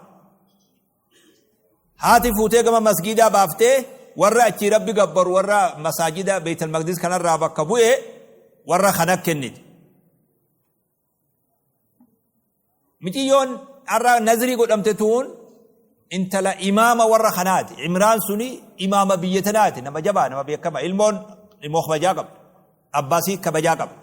Haati fuutee gama masgiidaa baaftee warra achii Rabbi gabbaru warra masaajida Beeytal Maqdis kanarraa bakka bu'e warra kana kennite. Miciyyoon har'a nazrii godhamte tuun intala imaama warra kanaati. Imraan suni imaama biyya tanaati. Nama jabaa, nama beekama. Ilmoon ilmoo kabajaa qabdu. Abbaasii kabajaa qaba.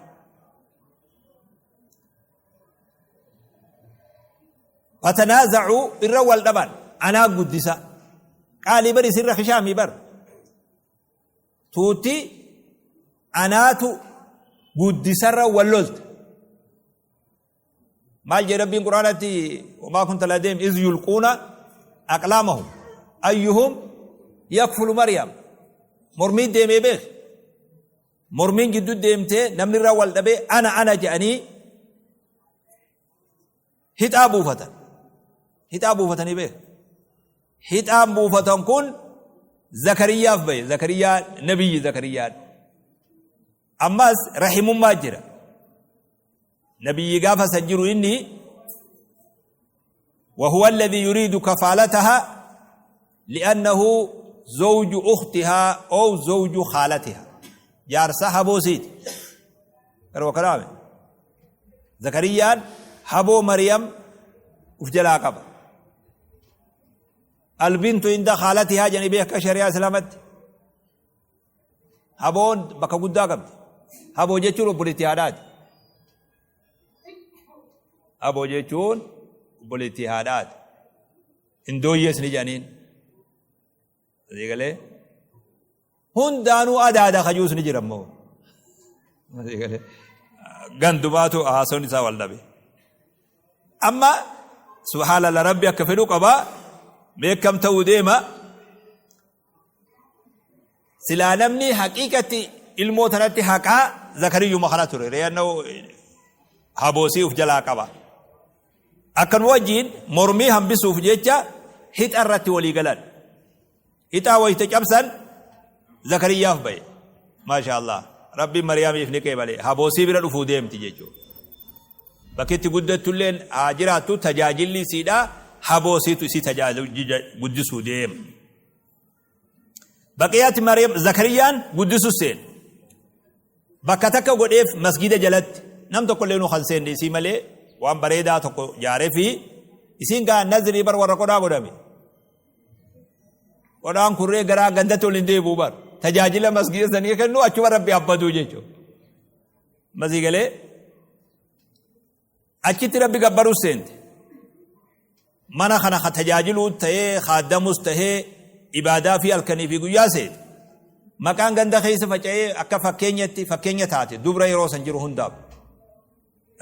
Fatanaaza'uu irra wal dhaban anaa guddisa. Qaalii bari sirra kishaamii bar. Tuutti anaatu guddisarra wal lolte. Maal jedhe Rabbiin Qur'aanatti wamaa kunta ladayhim iz yulquuna aqlaamahum ayyuhum yakfulu Maryam. Mormii deemee beek. Mormiin gidduu deemtee namni irraa wal dhabee ana ana jedhanii hixaa buufatan. Hixaa buufatanii beek. Hixaan buufatan kun Zakariyaaf bahe. Zakariyaa nabiyyi Zakariyaan. Ammas rahimummaa jira. Nabiyyi gaafa san jiru inni وهو الذي يريد كفالتها لأنه زوج أختها أو زوج خالتها جارسة هبوسيت كرو كلامي زكريا هبو مريم وفجلا قبل البنت عند خالتها جنبيه كشريعة سلامت Haboon bakka guddaa qabdi. Haboo jechuun obboleettii haadhaati. Haboo jechuun obboleettii haadhaati. Indooyyees ni jedhaniin. Asii galee hundaanuu adaada kajuus ni jira immoo. Asii galee gandumaatu haasoon isaa wal dhabe. Amma subhaanallah rabbi akka fedhu qaba beekam ta'uu deema. Silaa namni haqiiqatti ilmoo tanatti haqaa Zakariyyuma kana ture. Reeyannoo haboosii uf jalaa qaba. Akkanuma wajjiin mormii hambisuuf jecha hixa irratti walii galan. Hixaa wayita cabsan Zakariyyaaf ba'e. Maasha Allah. Rabbiin Mariyaamiif ni qeebale. Haboosii bira dhufuu deemti jechuudha. Bakki itti guddattulleen haa jiraattu tajaajilli isiidha. Haboo isiitu isii tajaajila guddisuu deema. Baqiyaatti Maryam Zakariyaan guddisu seene. Bakka takka godheef masgida jalatti nam tokko illee nu kan seenne isii malee waan bareedaa tokko jaaree fi isiin gaa nazrii bar warra qodhaa godhame. Qodhaan kurree garaa gandatti ol hin deebi'u bar. Tajaajila masgida sanii kennu achuma rabbi abbaduu jechuudha. Masii galee achitti rabbi gabbaruu seente. Mana kana ka tajaajiluu ta'ee kaaddamus ta'ee ibaadaa fi halkanii fi guyyaa seete. Maqaan ganda keessa faca'ee akka fakkeenyatti fakkeenya taate dubra yeroo san jiru hundaaf.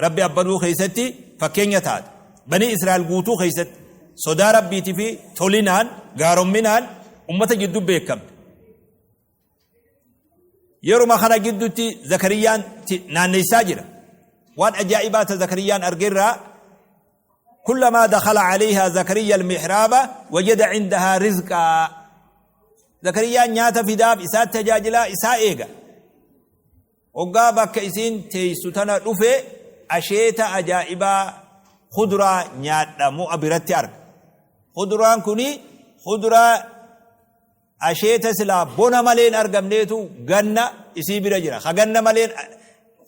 Rabbi abbaduu keessatti fakkeenya taate. Banii Israa'el guutuu keessatti sodaa rabbiitii fi tolinaan gaaromminaan ummata jidduu beekamte. Yeruma kana gidduutti Zakariyaan naanneessaa jira. Waan ajaa'ibaa ta Zakariyaan argerraa كلما دخل عليها زكريا المحراب وجد عندها رزقا. زكريا nyaata fidaaf, isaa tajaajilaa, isaa eega. Hoggaa bakka isiin teessu tana dhufe asheeta ajaa'ibaa kuduraa nyaadhamu biratti arga. Kuduraan kuni kuduraa asheeta silaa bona maleen argamneetu ganna isii bira jira. Ka ganna maleen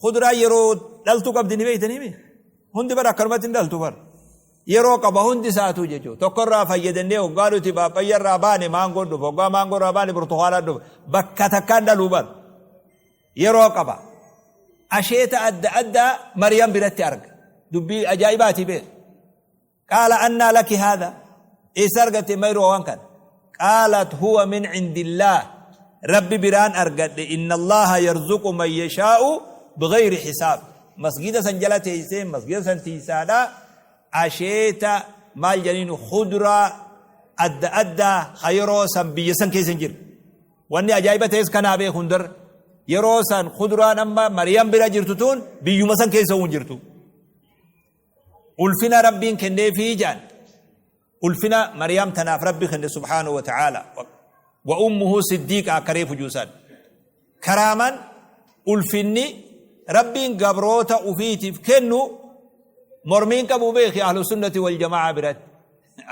kuduraa yeroo dhaltu qabdi ni beeytanii mi? Hundi bara akkanumatti hin dhaltu bara. Yeroo qaba hundi isaatu jechuudha. Tokkorraa fayyadannee hoggaa nuti paappayyarraa baane maangoon dhufa. Hoggaa maangoorraa baane burtukaanaan dhufa. Bakka takkaan dhaluu bara. Yeroo qaba. Asheeta adda addaa Maryam biratti arga. Dubbii ajaa'ibaati beeku. قال أنى لك هذا، eessa argatte mayroo waan kana? قالت هو من عند الله، rabbi biraan argadhe. إن الله يرزق من يشاء بغير حساب. Masgida san jala teessee masgida san tiisaadha asheeta maal jedhaniin kuduraa adda addaa ka yeroo san biyya san keessa hin jirre. Wanni ajaa'iba ta'es kanaa beeku hundarra. Yeroo san kuduraan amma Maryam bira jirtu tun biyyuma san keessa hin jirtu. Ulfina rabbiin kenneefii jaan. Ulfina Maryam tanaaf rabbi kenne سبحانه وتعالى. وأمه صديقة akka reefu juusan. Karaaman ulfinni rabbiin gabroota ufiitiif kennu mormiin qabu beeki أهل السنة والجماعة biratti.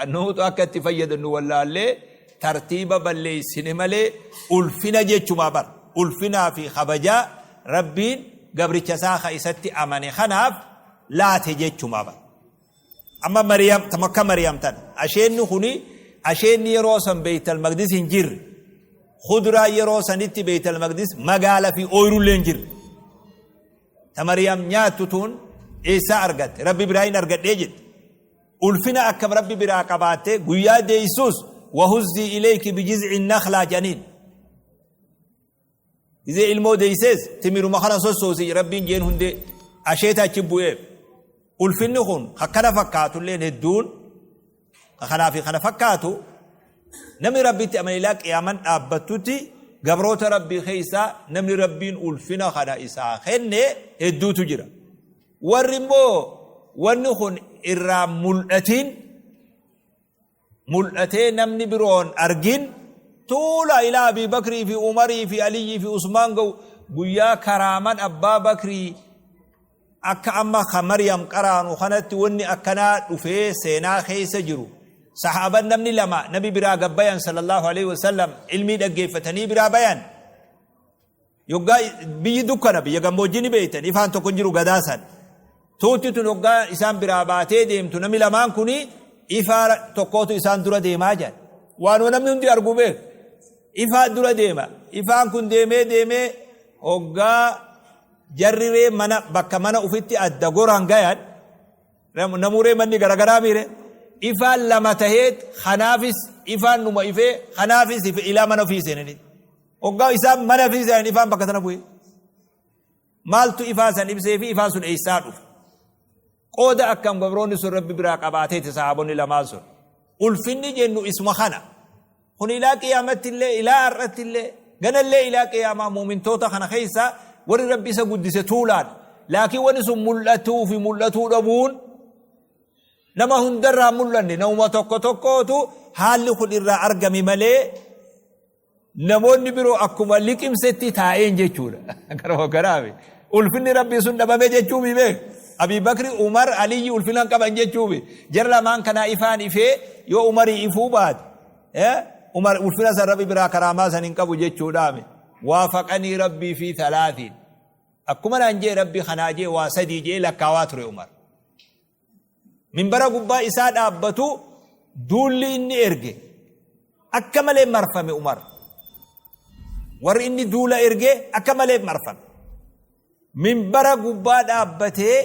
Nuutu akka itti fayyadannu wallaallee tartiiba balleessine malee ulfina jechumaa bara. Ulfinaa fi kabajaa rabbiin gabricha isaa ka isatti amane kanaaf laate jechumaa bara. Amma Maryam takka Maryam tana asheenni kuni asheenni yeroo san Beeytal Maqdis hin jirre. Kuduraa yeroo sanitti Beeytal Maqdis magaala fi ooyirullee hin jirre. Ta Maryam nyaattu tun eessaa argatte? Rabbi biraa hin argadhee jette. Ulfina akkam rabbi biraa qabaatte guyyaa deessus وهزي إليك بجذع النخلة janiin. Gizee ilmoo deeysees timiruma kana sossoosi rabbiin jeen hundee asheeta achi bu'eef. Ulfinni kun akkana fakkaatulleen hedduun kanaa fi kana fakkaatu namni rabbitti amane ilaa qiyaaman dhaabbattutti gabroota rabbii keessaa namni rabbiin ulfina kana isaa kenne hedduutu jira. Warri immoo wanni kun irraa mul'atiin mul'atee namni biroon argin tuula ilaa Abii Bakrii fi Umarii fi Aliyyii fi Usmaan ga'u guyyaa karaaman Abbaa Bakrii akka amma ka Maryam qaraanu kanatti wanni akkanaa dhufee seenaa keessa jiru. Sahaaban namni lama nabi biraa gabbayan صلى الله عليه وسلم ilmii dhaggeeffatanii biraa bayan. Yoggaa biyyi dukkana, biyya gammoojjii ni beeytan, ifaan tokko hin jiru gadaasan. Tuutti tun yoggaa isaan biraa baatee deemtu namni lamaan kuni ifaa tokkootu isaan dura deemaa jedhan. Waanuma namni hundi argu beeku. Ifaa dura deema. Ifaan kun deemee deemee hoggaa jarriree mana bakka mana ufitti adda goran gayan namuree manni garagaraa miire. Ifaan lama taheet kanaafis ifaan numa ifee kanaafis ife ilaa mana ofii seenanii. Hoggaa isaan mana ofii seenan ifaan bakka sana bu'e. Maaltu ifaa san ibsee fi ifaan sun eessaa dhufe? Qooda akkam gabroonni sun rabbi biraa qabaateeti sahaabonni lamaan sun. Ulfinni jennu isuma kana. Kun ilaa qiyaamatti illee ilaa har'atti illee ganallee ilaa qiyaamaa muumintoota kana keessa warri rabbi isa guddise tuulaan. Laakiin wanni sun mul'atuu fi mul'atuu dhabuun nama hundarraa mul'anne namuma tokko tokkootu haalli kun irraa argame malee namoonni biroo akkuma liqimsetti taa'een jechuudha. Garaafi. Ulfinni rabbii sun dhabame jechuu mi beek. Abii Bakri, Umar, Aliyyi ulfina hin qaban jechuufi. Jara lamaan kanaa ifaan ifee yoo Umarii ifuu baate Umar ulfina san Rabbi biraa karaamaa san hin qabu jechuudhaami. Waafaqanii Rabbii fi thalaatiin. Akkuma naan jee Rabbi kanaa jee waa sadii jee lakkaawaa ture Umar. Minbara gubbaa isaa dhaabbatu duulli inni erge akka malee marfame Umar. Warri inni duula erge akka malee marfame. Minbara gubbaa dhaabbatee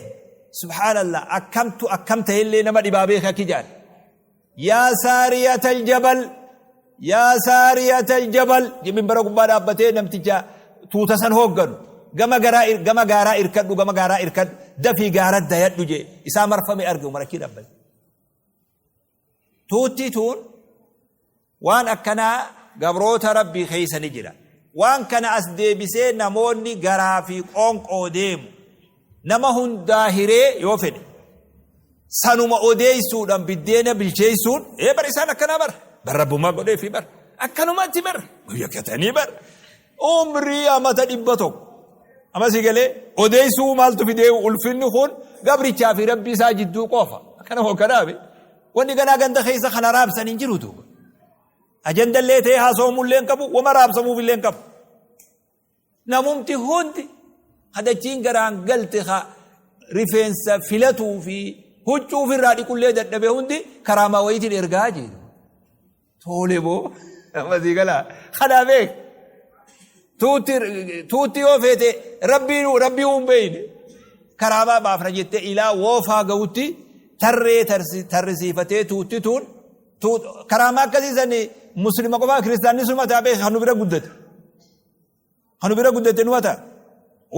subhaanallah akkamtu akkam ta'ellee nama dhibaa beeka akki jedhan. Yaa saariyatal jabal yaa saariyatal jabal minbara gubbaa dhaabbatee namticha tuuta san hoogganu gama garaa gama gaaraa irkadhu gama gaaraa irkadhu dafii gaara dayadhu jee isaa marfame arge Umar achii dhaabbate. Tuutti tuun waan akkanaa gabroota Rabbii keessa ni jira. Waan kana as deebisee namoonni garaa fi qoonqoo deemu. Nama hundaa hiree yoo fedhe sanuma odeessuudhaan biddeena bilcheessuun ee bar isaan akkanaa bar bar rabbummaa godhee fi bar akkanumatti bar yakkatanii bar umrii amata 100 amma si galee odeessuu maaltu fidee ulfinni kun gabrichaa fi rabbii isaa jidduu qofa akkana moo kanaafi wanni ganaa ganda keessa kana raabsan hin jiru duuba ajandallee ta'ee haasawamullee hin qabu wama raabsamuufillee hin qabu. Namumti hundi ka dachiin garaan galte ka rifeensa filatuu fi huccuu ofirraa dhiqullee dadhabe hundi karaamaa wayiitiin ergaa jedhu. Tole boo amma sii galaa kanaa beek. Tuutti tuutti yoo feete rabbii rabbii hin beeyne karaamaa baafna jettee ilaa woofaa ga'utti tarree tarrisiifatee tuutti tuun karaamaa akkasii sani muslima qofaa kiristaanni suma taa beek kan nu bira guddate. Kan nu bira guddate numa ta'a.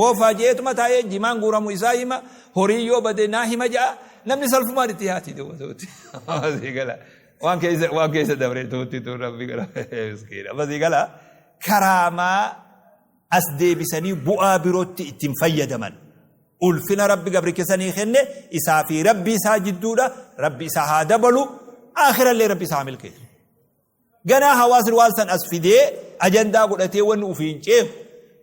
Woofaa je'eetuma taa'ee jimaan guuramu isaa hima horii yoo bade naa hima ja'a namni salfumaan itti yaati duuba tuutti. Asii gala. Waan keessa waan keessa dabree tuutti tuun rabbi gara miskiina. Asii gala karaamaa as deebisanii bu'aa birootti ittiin fayyadaman. Ulfina rabbi gabricha sanii kenne isaa fi rabbi isaa jidduudha rabbi isaa haa dabalu aakhirallee rabbi isaa haa milkeessu. Ganaa hawaasni waan san as fidee ajandaa godhatee wanni ufiin ceeku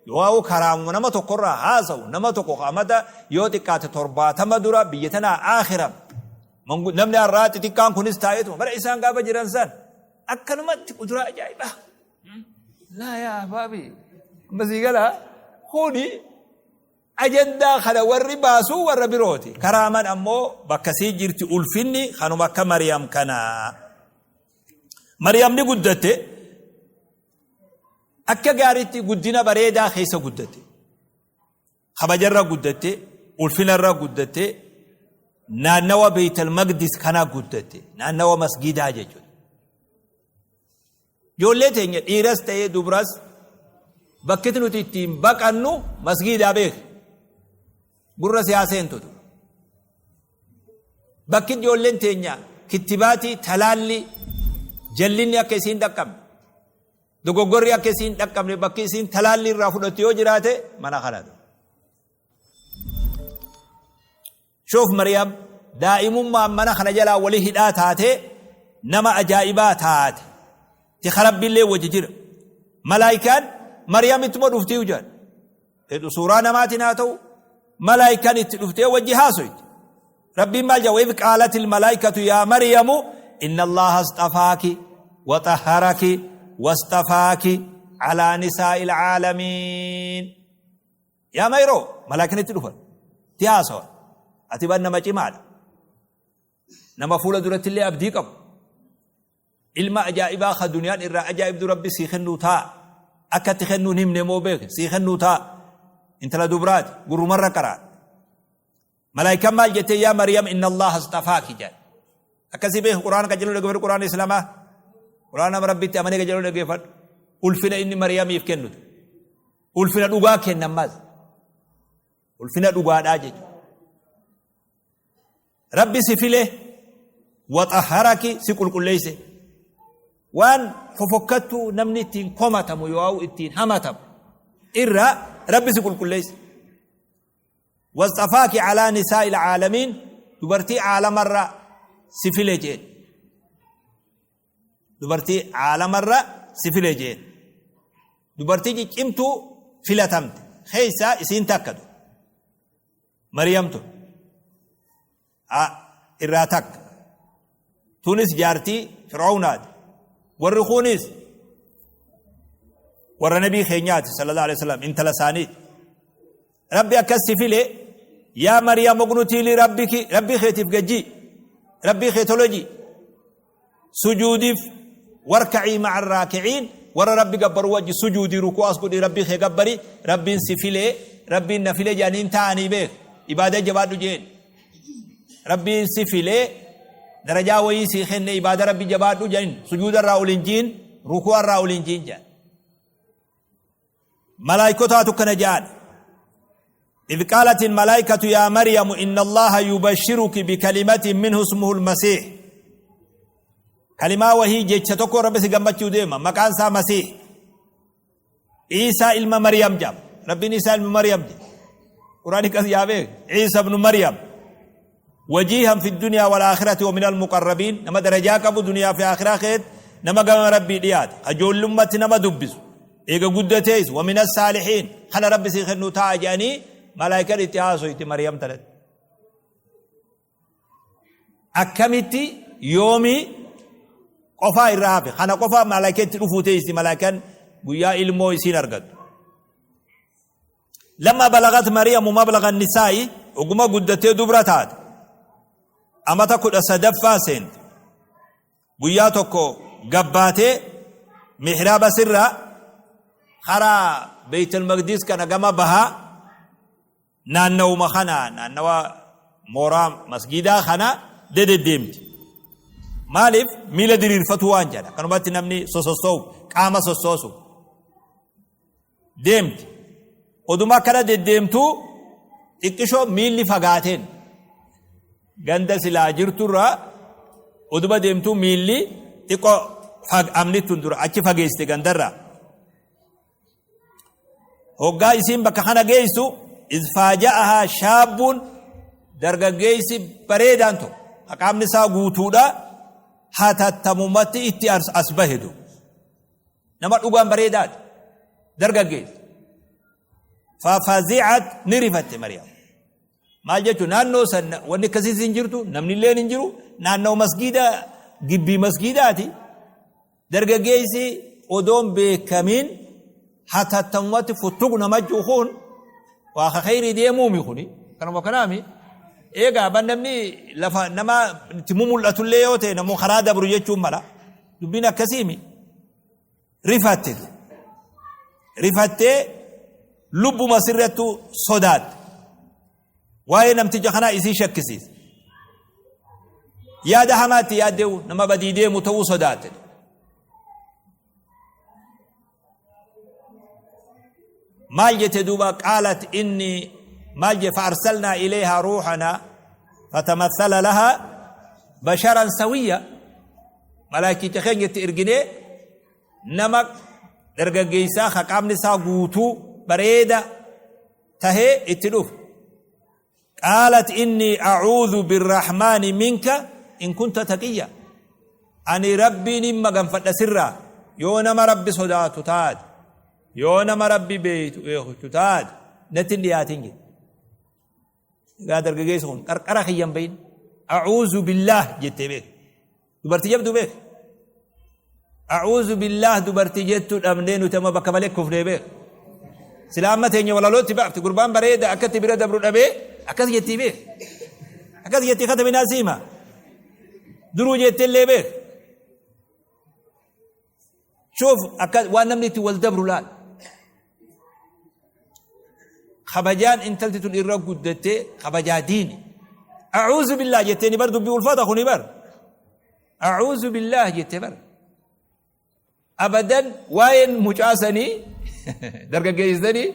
yoo karaamuma nama tokkorraa haasawu nama tokko amata yoo xiqqaate 70 dura biyya tanaa aakhira namni har'aa xixiqqaan kunis taa'eetuma bara isaan gaafa jiran san akkanumatti kuduraa ajaa'ibaa. Laa yaa ahbaabi amma sii galaa kuni Ajandaa kana warri baasu warra birooti. Karaaman ammoo bakka sii jirti ulfinni kanuma akka Mariyam kanaa. Mariyam ni guddatte. Akka gaariitti guddina bareedaa keessa guddatte. Kabajarra guddatte, ulfinarra guddatte, naannawa Beeytal Maqdis kana guddatte. Naannawa masgiidaa jechuudha. Ijoollee teenya dhiiras ta'ee dubras bakkiti nuti ittiin baqannu masgiidaa beeki. Gurra si haa seentutu. Bakki ijoolleen teenya kittibaatii talaalli jallinni akka isiin dhaqqabne dogoggorri akka isiin dhaqqabne bakki isiin talaalli irraa fudhattu yoo jiraate mana kanatu. Shuuf Maryam daa'imummaan mana kana jalaa wali hidhaa taatee nama ajaa'ibaa taate. Tika Rabbiillee wajji jira. Malaayikaan Maryam ittuma dhuftii jedhan. Hedhu suuraa namaatiin haa ta'u malaayikaan itti dhuftee wajji haasoyti. Rabbiin maal jedha? Waidh qaalatil malaayikatu yaa Maryamu inna Allaha astafaaki wa xahharaki wastafaaki alaa nisaa'il caalamiin. Yaa Mayroo malaakin itti dhufan itti haasawan ati ban nama cimaadha nama fuula duratti illee abdii qabu ilma ajaa'ibaa ka duniyaan irraa ajaa'ibdu rabbi sii kennuu taa akka itti kennuu hin himne moo beeke sii kennuu taa intala dubraati gurrumarra qaraa Malaayikaan maal jettee yaa Maryam inna Allaha astafaaki jedhan. Akkasii beeki Qur'aana qajeeluu dhaggeeffadhu Qur'aana Islaamaa. Qur'aana nama Rabbitti amanee qajeeluu dhaggeeffadhu. Ulfina inni Maryamiif kennutu. Ulfina dhugaa kenna ammas. Ulfina dhugaadhaa jechuudha. Rabbi si file waxaharaki si qulqulleesse. Waan fofokkattuu namni ittiin komatamu yoo ittiin hamatamu irraa Rabbi si qulqulleesse. Wasxafaaki alaa nisaa'il caalamiin dubartii caalamarra si file jeen. Dubartii caalamarra si file jeen. Dubartii ciccimtuu filatamte keessaa isiin takka tu. Mariyam tun. Irraa takka. Tunis jaartii Fir'aawnaati. Warri kunis warra nabii keenyaati sallallahu alaihi wasallam, intala isaaniiti. Rabbi akkas si file, yaa Maryam uqnutii li rabbiki, rabbii keetiif gajjii, rabbii kee toloji, sujuudiif, warka'ii ma'a raakiciin, warra rabbi gabbaru wajji sujuudii, rukuu as godhi, rabbii kee gabbari. Rabbiin si file, rabbiin na file jedhaniin ta'anii beek, ibaada jabaadhu jeen. Rabbiin si file, darajaa wayii sii kenne, ibaada rabbi jabaadhu jedhin, sujuuda irraa ol hin jiin, rukuu irraa ol hin jiin jedhan. Malaayikotaatu kana jedhan. إذ قالت الملائكة يا مريم إن الله يبشرك بكلمة منه اسمه المسيح. كلمة وهي جيتش تكو ربي سيغمتشو ديما، مكان سا مسيح، عيسى إلما مريم جاب، ربي عيسى إلما مريم جاب، قرآن كذا يا عيسى ابن مريم، وجيها في الدنيا والآخرة ومن المقربين. نما درجاك أبو دنيا في آخرة خير، نما قام ربي ديات أجول لمة، نما دبس إيجا قدتيس، ومن الصالحين. خلا ربي سيخنو تاجاني ملائكة اتهاسو إتي مريم تلت. Akkamitti, yoomi qofaa irraa hafe kana qofaa malaayikatti dhufuu teessi, malaayikaan guyyaa ilmoo isiin argattu. لما بلغت مريم مبلغ النساء, oguma guddattee dubra taate, amata 13ffaa seente, guyyaa tokko gabbaatee mihraaba sirraa karaa Beeytal Maqdis kana gama bahaa, naannawuma kana, naannawa mooraa masgidaa kana dededdeemti. Maaliif? Miila diriirfatu waan jedha, kanumatti namni sosossoo'u, qaama sossoosu deemti. Oduma akkana deddeemtuu xiqqishoo miilli fagaateen, ganda silaa jirturraa oduma deemtuu miilli xiqqoo amni tun dura achi fageessite gandarraa. Hoggaa isiin bakka kana geessu, إذ فاجأها شاب, dargaggeessi bareedaan tokko, qaamni isaa guutuudha, hatattamumatti itti as bahedu. Nama dhugaan bareedaati dargaggeessi. ففزعت, ni rifatte Maryam. Maal jechuun, naannoo san wanni akkasiis hin jirtu, namni illeen hin jiru, naannoo masgiida, gibbii masgiidaati. Dargaggeessi odoon beekamiin hatattamumatti futtuq nama juukuun waa khayrii deemuumi kuni kanuma kanaami. Eegaa ban namni lafa nama itti mumul'atullee yoo ta'e, namuu karaa dabru jechuun mala, dubbiin akkasiimi. Rifatte, rifattee lubbuma sirrattu sodaatte. Waa'ee namticha kanaa isii shakkisiise, yaada hamaatti yaaddeewu, nama badii deemu ta'uu sodaatte. Maal jette duuba? قالت إني, maal je, فأرسلنا إليها روحنا فتمثل لها بشرا سويا. Malaakicha keenya itti erginee, nama dargaggeessaa ka qaamni isaa guutuu bareeda tahee itti dhufu. قالت إني أعوذ بالرحمن منك إن كنت تقيا. Ani rabbiin hin maganfadha sirraa yoo nama rabbi sodaatu taate, yoo nama rabbi beeytu beekutu taate, natti hin dhiyaatin jedhe. Egaa dargaggeessi kun qarqara kiyyan bayin, أعوذ بالله jettee beek. Dubartii jabdu beek. أعوذ بالله dubartii jettu dhabnee nuti amma bakka malee kufnee beek. Sila amma teenya walalootti baafti, gurbaan bareeda akkatti bira dabru dhabee akkas jettii beek. Akkas jettii katabinaa siima. Duruu jettillee beek. شوف akka waan namni itti wal dabru laal. Kabajaan intalti tun irra guddattee kabajaa diini. أعوذ بالله jettee ni bar, dubbii ulfaata kuni bar. أعوذ بالله jettee bar. Abadan waa'een mucaasanii dargaggeessanii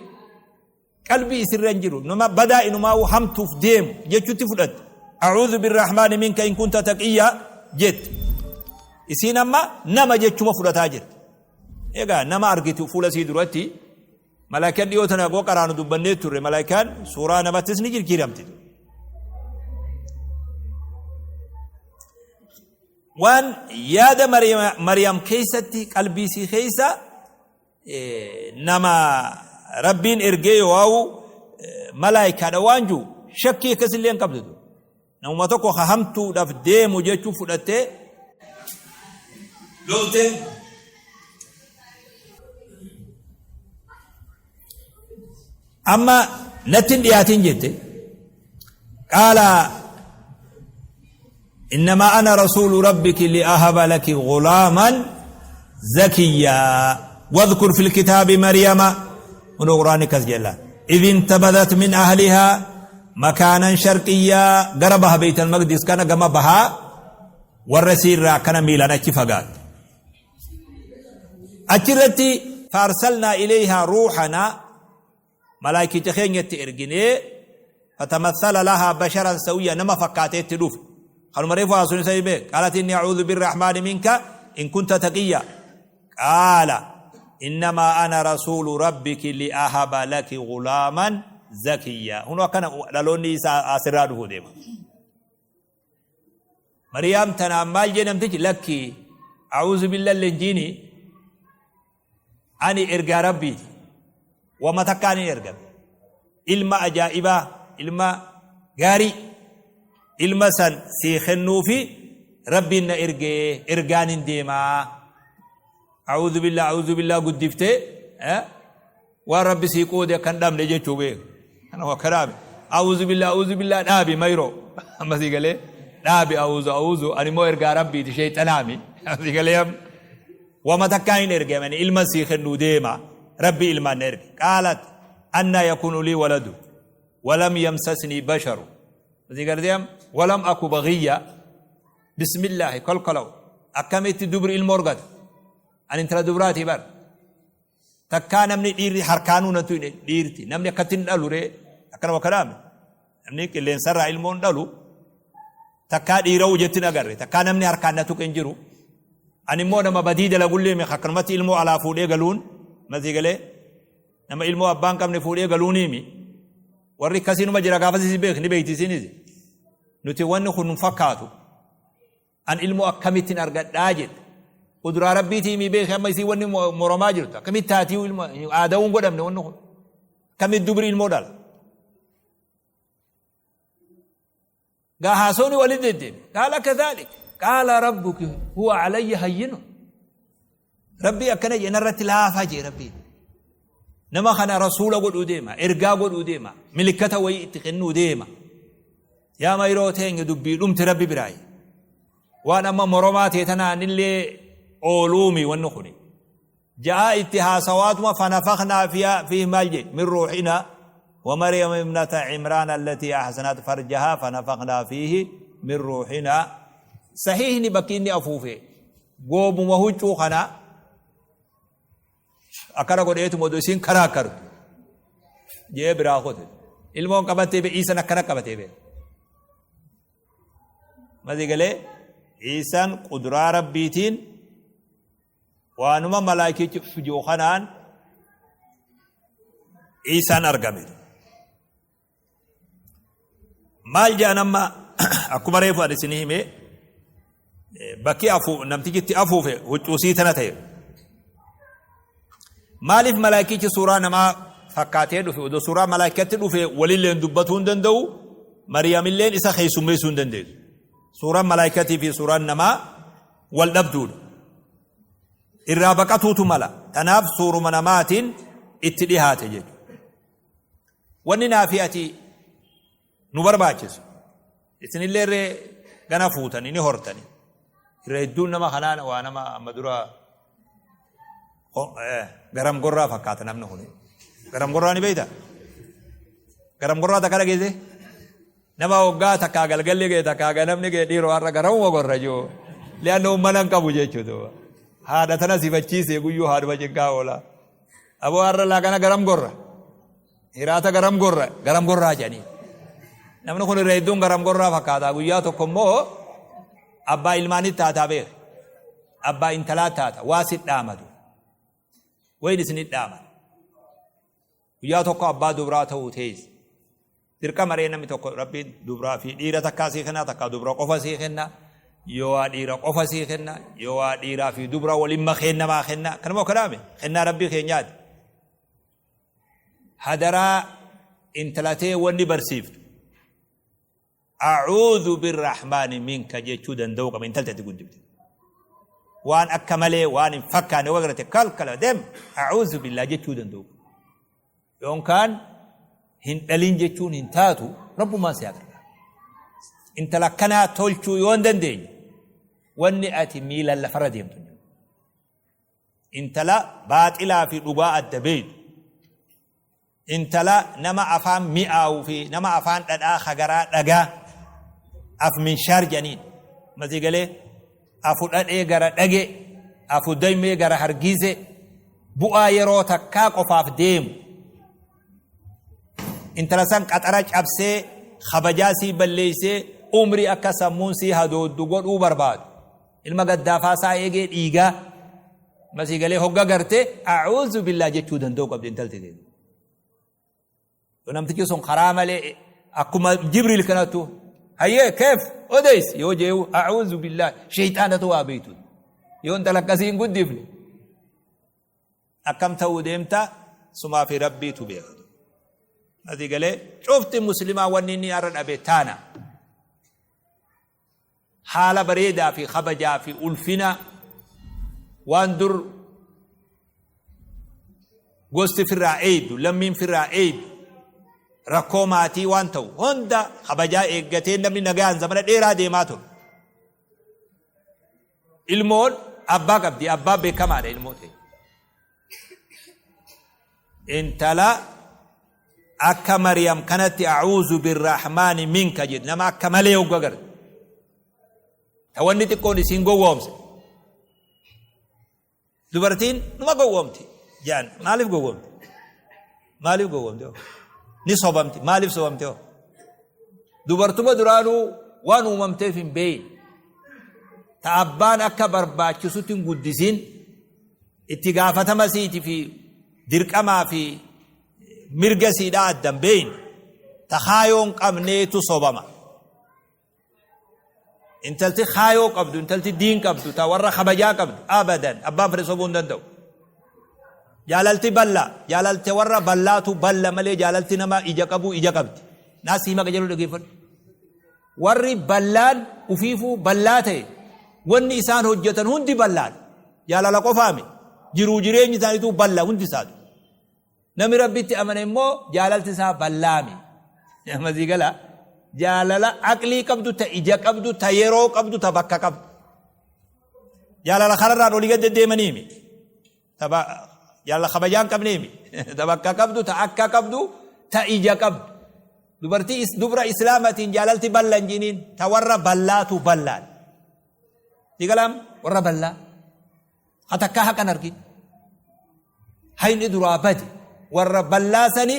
qalbii isirra hin jiru, nama badaa inumaa hamtuuf deemu jechuutti fudhatte. أعوذ بالرحمن منك إن كنت تقيا jette. Isiin amma nama jechuma fudhataa jirti. Egaa nama argitu fuula sii duratti, malaayikaan dhiyoo tana goo qaraanu dubbannee turre, malaayikaan suuraa namattis ni jirjiiramti. Waan yaada Maryam keessatti, qalbii isii keessa, nama rabbiin ergee yoo waa'u malaayikaadha waan jiru shakkii akkasillee hin qabdu. Namuma tokko ka hamtuudhaaf deemu jechuu fudhattee lolte. Amma natti hin dhiyaatin jette. Qaala innamaa ana rasuulu rabbiki li'ahaba laki ghulaaman zakiyyaa wadhkur fil kitaabi maryama kunoo quraanni akkas jedha idh intabadat min ahlihaa makaanan sharqiyyaa gara baha beeytal maqdis kana gama bahaa warra isii irraa akkana miilaan achi fagaatte achirratti faarsalnaa ilayhaa ruuxanaa malaayikicha keenyatti erginee fatamassala lahaa basharan sawiyya nama fakkaatee itti dhufe kanuma reefu haasuun isa hime qaalat inni a'uudhu birrahmaani minka in kunta taqiyya qaala innamaa ana rasuulu rabbiki li'ahaba laki gulaaman zakiyya hunu akkana dhaloonni isaa asirraa dhufuu deema Mariyaam tanaan maal jee namtichi lakki a'uuzu billallee hin jiini ani ergaa rabbiiti wama takkaan hin ergame ilma ajaa'ibaa ilma gaarii ilma san sii kennuufi rabbiin na ergee ergaan hin deemaa a'uuzu billaa a'uuzu billaa guddiftee waan rabbi sii qoode akka hin dhabne jechuu beeku kana akka dhaabe a'uuzu billaa a'uuzu billaa dhaabi mayroo amma sii galee dhaabi a'uuzu a'uuzu ani immoo ergaa rabbiiti sheexanaami sii galee amma wama takkaa hin ergamani ilma sii kennuu deema rabbi ilmaan na erge qaalat annaa yakunu lii waladu walam yamsasnii basharu sii galee amma walam aku bagiyya bismillaahi kolkolaw akkamitti dubri ilmoo argata ani intala dubraatii bar Takkaa namni dhiirri harkaanuu na tuyne dhiirti namni akkatti hin dhalu ree akkana bakka dhaame namni qilleensarraa ilmoo hin dhalu takkaa dhiira'uu jetti hin agarre takkaa namni harkaan na tuqe hin jiru ani immoo nama badii dalagullee mi akkanumatti ilmoo alaa fuudhee galuun masii galee nama ilmoo abbaan qabne fuudhee galuuniimi warri akkasiinuma jira gaafas isin beek ni beekti isinis nuti wanni kun nun fakkaatu An ilmoo akkamittin argadhaa jette. Quduraa rabbiitii himii beeki amma isii wanni moromaa jirtu akkamitti taatii ilmo aada'uu hin godhamne wanni kun akkamitti dubri ilmoo dhala. Gaa haasawni walitti deddeebi. Qaala kadhaalik qaala rabbuki huwa alayya hayyinu. Rabbii akkana jee narratti laafaa jee rabbiin. Nama kana rasuula godhuu deema, ergaa godhuu deema, milikkata wayii itti kennuu deema. Yaa mayroo teenya dubbii dhumti rabbi biraayi. Waan amma moromaa tee tanaanillee ooluumi wanni kuni. Ja'aa itti haasawaatuma fanafaknaa fiihi maal jee min ruuxinaa ومريم ابنة عمران التي أحسنت فرجها فنفخنا فيه من روحنا صحيحني بكيني أفوفي goobuma huccuu kana akkana godheetuma oduu isiin karaa kartu jee biraa kute ilmoon qabattee be iisan akkana qabatee be masi galee iisan quduraa rabbiitiin waanuma malaayikichi ji'u kanaan iisaan argame Maal jedhan amma akkuma reefu ani isinii hime bakki afu namtichi itti afuufe huccuusii tana ta'e. Maaliif malaayikichi suuraa namaa fakkaatee dhufe odoo suuraa malaayikatti dhufe walilleen dubbatuu hin danda'u Mariyamilleen isa keessummeessuu hin dandeessu. Suuraan malaayikatii fi suuraan namaa wal dhabduudha. Irraa baqatuutu mala. Tanaaf suuruma namaatiin itti dhihaate jechuudha. Wanni naa fi ati nu barbaachisu isinillee irree gana fuutanii ni hortani. Irra hedduun nama kanaa waa nama amma dura garam gorraa fakkaata namni kun. Garam gorraa ni beektaa? Garam gorraa takka dhageesse? Nama hoggaa takkaa galgalli ga'e takkaa ganamni ga'e dhiiroo har'a garamuma gorra jiru. Li'anna mana hin qabu jechuudha. Haadha tana sifachiisee guyyuu haadhuma cinqaa oola. Aboo har'a laaqana garam gorra. Hiraata garam gorra. Garam gorraa jedhanii. Namni kun irra hedduun garam gorraa fakkaata. Guyyaa tokko immoo abbaa ilmaanii taataa beeka. Abbaa intalaa taata. Waa si dhaamatu. Wayin isin dhaamatu. Guyyaa tokko abbaa dubraa ta'uu teessi. Dirqama ree namni tokko rabbiin dubraa fi dhiira takkaa sii kenna takkaa dubra qofa sii kenna yoo waa dhiira qofa sii kenna yoo waa dhiiraa fi dubra waliin makeen namaa kenna kanuma kanaame kennaa rabbii keenyaati. Hadaraa intalatee wanni barsiiftu. A'uudhu birrahmaani minka jechuu danda'uu qaba intalti ati guddifte. Waan akka malee waan hin fakkaanne yoo agarte kalkala deem a'uudhu billaa jechuu danda'uu qaba. Yookaan hin dhalin jechuun hin taatu rabbumaan si haa gargaaru. Intala akkanaa tolchuu yoo hin dandeenye wanni ati miilaan lafarra deemtu hin jiru. Intala baaxilaa fi dhugaa adda beeytu. Intala nama afaan mi'aawu fi nama afaan dhadhaa hagaraa dhagaa af minshaar jedhaniin. Masii galee afu dhadhee gara dhage afu daymee gara hargiise bu'aa yeroo takkaa qofaaf deemu. Intala san qaxara cabsee kabajaa sii balleeysee umrii akka sammuun sii hadooddu godhuu barbaadu. Ilma gaddaafaa isaa eegee dhiigaa masii galee hogga garte a'uuzu billaa jechuu danda'u qabdi intalti tee. Yoo namtichi sun karaa malee akkuma Jibriil kanattu hayyee keef odeys yoo jeewu a'uuzu billaa sheeyxaanatu waa beeytu. Yoo intala akkasii hin guddifne akkam ta'uu deemta sumaa fi rabbiitu beeka. Masii galee cufti muslimaa wanni inni har'a dhabe taana. Haala bareedaa fi kabajaa fi ulfina waan dur gosti firraa eeydu, lammiin firraa eeydu, rakkoo maatii waan ta'u hunda kabajaa eeggatee namni nagaan zamana dheeraa deemaa ture. Ilmoon abbaa qabdi, abbaa beekamaadha ilmoo ta'e. Intala akka Maryam kanatti a'uuzu birrahmaani minka jedhu nama akka malee hogga garte. Ta wanni xiqqoon isiin gowwoomse. Dubartiin numa gowwoomti jedhan maaliif gowwoomti? Maaliif gowwoomti? Ni sobamti maaliif sobamti? Dubartuma duraanuu waan uumamteef hin beeyne. Ta abbaan akka barbaachisutti hin guddisin itti gaafatama siiti fi dirqamaa fi mirga siidhaa adda hin beeyne ta kaayoo hin qabneetu sobama. Intalti kaayoo qabdu, intalti diin qabdu, ta warra kabajaa qabdu abadan abbaan fedhe sobuu hin danda'u. Jaalalti ballaa, jaalalti warra ballaatu balla malee jaalalti nama ija qabu ija qabdi. Naa siima qajeeluu dhageeffadhu. Warri ballaan ufiifuu ballaa ta'e wanni isaan hojjetan hundi ballaadha. Jaalala qofaami. Jiruu jireenyi isaaniituu balla hundi isaatu. Namni Rabbitti amane immoo jaalalti isaa ballaami. Masii gala jaalala aqlii qabdu ta ija qabdu ta yeroo qabdu ta bakka qabdu. Jaalala kanarraan olii gad deddeemaniimi. Jaalala kabajaa hin qabneemi. Ta bakka qabdu ta akka qabdu ta ija qabdu. Dubartii dubra islaamatiin jaalalti balla hin jiniin ta warra ballaatu ballaan. Digalaam warra ballaa. Ha takkaa haqan argin. Hayni duraa bade warra ballaa sani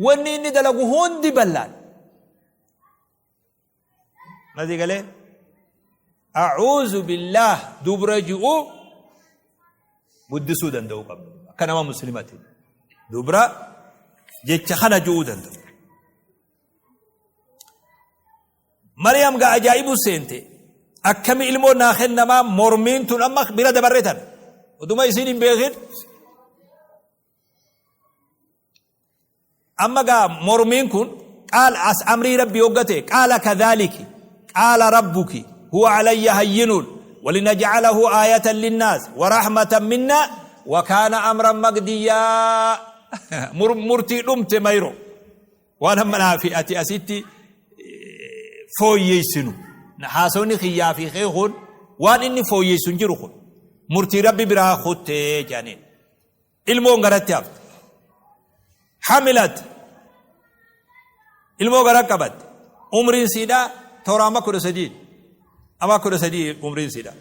wanni inni dalagu hundi ballaan. Masii galee a'uuzu billaah dubra ji'u guddisuu danda'uu qabna. Akka nama muslimatiin dubra jecha kana ji'uu danda'u. Maryam gaa ajaa'ibu seente. Akkami ilmoo naa kennamaa mormiin tun amma bira dabarre tan. Utuma isiin hin beekin. Amma gaa mormiin kun qaala as amrii rabbi hoggate qaala kadhaaliki qaala rabbuki huwa alayya hayyinuun walinajcalahu aayatan linnaas warahmatan minna wakaana amran maqdiyyaa murtii dhumte mayro Waan amma naa fi ati asitti fooyyeessinu haasawni kiyyaa fi kee kun waan inni fooyyeessu hin jiru kun murtii rabbi biraa kuttee jedhaniin. Ilmoon garatti hafte. Hamilat ilmoo gara qabatte. Umriin siidhaa toora amma 13. Amma 13 umriin siidhaa.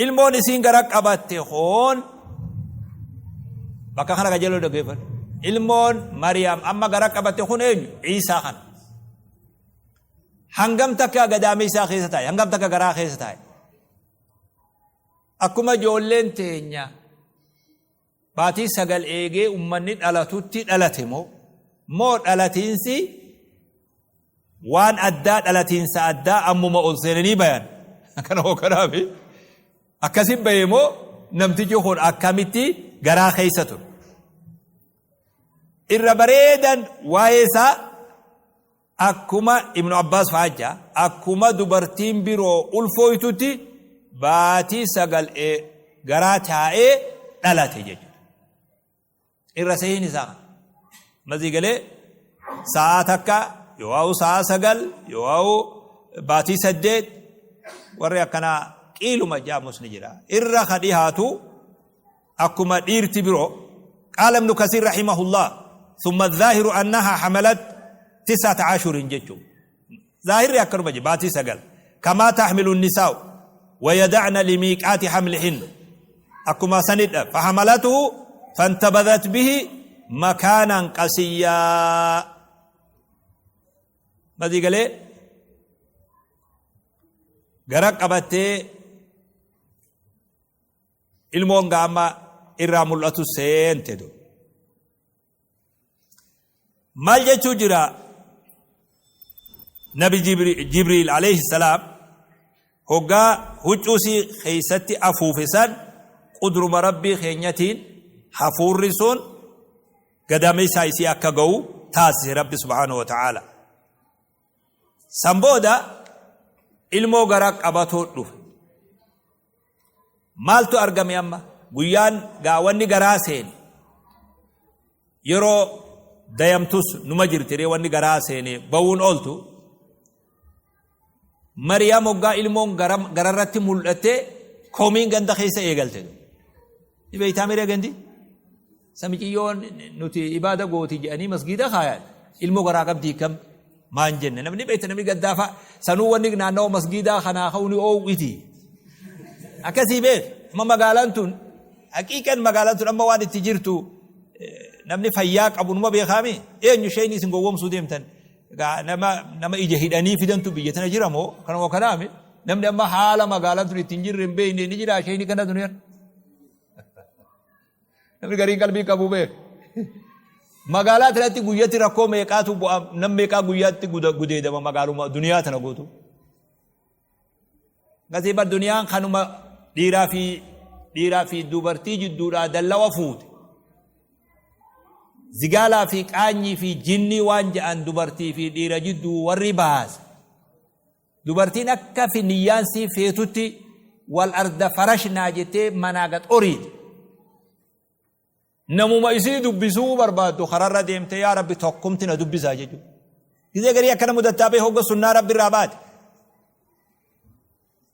Ilmoon isiin gara qabatte hoon bakka kana qajeeloo dhaggeeffadhu. Ilmoon Mariyaam amma gara qabatte kun eenyu? Iisaa kana. Hangam takka gadaamee isaa keessa taa'e? Hangam takka garaa keessa taa'e? Akkuma ijoolleen teenya baatii 9 eegee ummanni dhalatutti dhalate moo moo dhalatiinsi waan addaa dhalatiinsa addaa ammuma ol seenanii bayan kana hoo kanaafi akkasi baye moo namtichi kun akkamitti garaa keessa ture irra bareedan waa'ee isaa. Akkuma Ibnu Abbaas fa'aa jaa, akkuma dubartiin biroo ulfooytutti baatii 9 garaa taa'ee dhalate jechuudha. Irra sehiin isaa kana. Mazii galee sa'aa takka yoo'aa'u sa'aa 9 yoo'aa'u baatii 8 warri akkanaa qiiluma jaamus ni jira. Irra ka dhihaatu akkuma dhiirti biroo. Qaala Ibnu Kasiir rahimahullah thumma adh-dhaahiru annaha hamalat tis'ata ashurin jechuun. Zaahirri akkanuma jedhe baatii 9. Kamaa tahmilu nisaa'u wa yada'na limiiqaati hamlihin. Akkuma sanidha. Fahamalatuhu fantabadhat bihi makaanan qasiyyaa. Mazii galee gara qabattee ilmoon gaa amma irraa mul'atu seente du. Maal jechuu jira Nabi Jibriil alayhi salaam hoggaa huccuusii keessatti afuufe san qudruma Rabbii keenyatiin hafuurri sun gadameessaa isii akka ga'u taasise Rabbi subhaanahu wa ta'aala. San booda ilmoo gara qabatoo dhufe. Maaltu argame amma? Guyyaan gaa wanni garaa seene yeroo dayamtus numa jirti ree wanni garaa seene bawuun ooltu. Mariyaam hoggaa ilmoon gararratti mul'atte komiin ganda keessa eegalte. Ni beektaa miree gandi? Samiciyyoon nuti ibaada gooti jedhanii masgiida kaayan ilmoo garaa qabdii kam maan jenne namni beekta namni gaddaafa sanuu wanni naannawa masgiidaa kanaa ka'u ni oowwiti. Akkasii beek amma magaalaan tun haqiiqan magaalaan tun amma waan itti jirtu namni fayyaa qabu numa beekaami eenyu isheen isin gowwoomsuu deemtan nama nama ija hidhanii fidantu biyya tana jira moo kanuma kanaami namni amma haala magaalaan tun ittiin jirre hin beekne ni jira isheen kana duniyaan. Namni gariin qalbii qabu beek. Magaalaa tanatti guyyatti rakkoo meeqaatu bu'a nam meeqaa guyyaatti gudeedama magaaluma duniyaa tana guutu. Gasii bar duniyaan kanuma dhiiraa fi dhiiraa fi dubartii jidduudhaa dallawa fuute. Zigaalaa fi qaanyii fi jinnii waan ja'an dubartii fi dhiira jidduu warri baase. Dubartiin akka fi niyyaan sii feetutti wal arda farashnaa jettee manaa gad oriiti. Namuma isii dubbisuu barbaaddu kararra deemtee yaa Rabbi tokkumti na dubbisaa jechuudha. Gizee garii akkana mudattaa bee hogga sunnaa Rabbi irraa baate.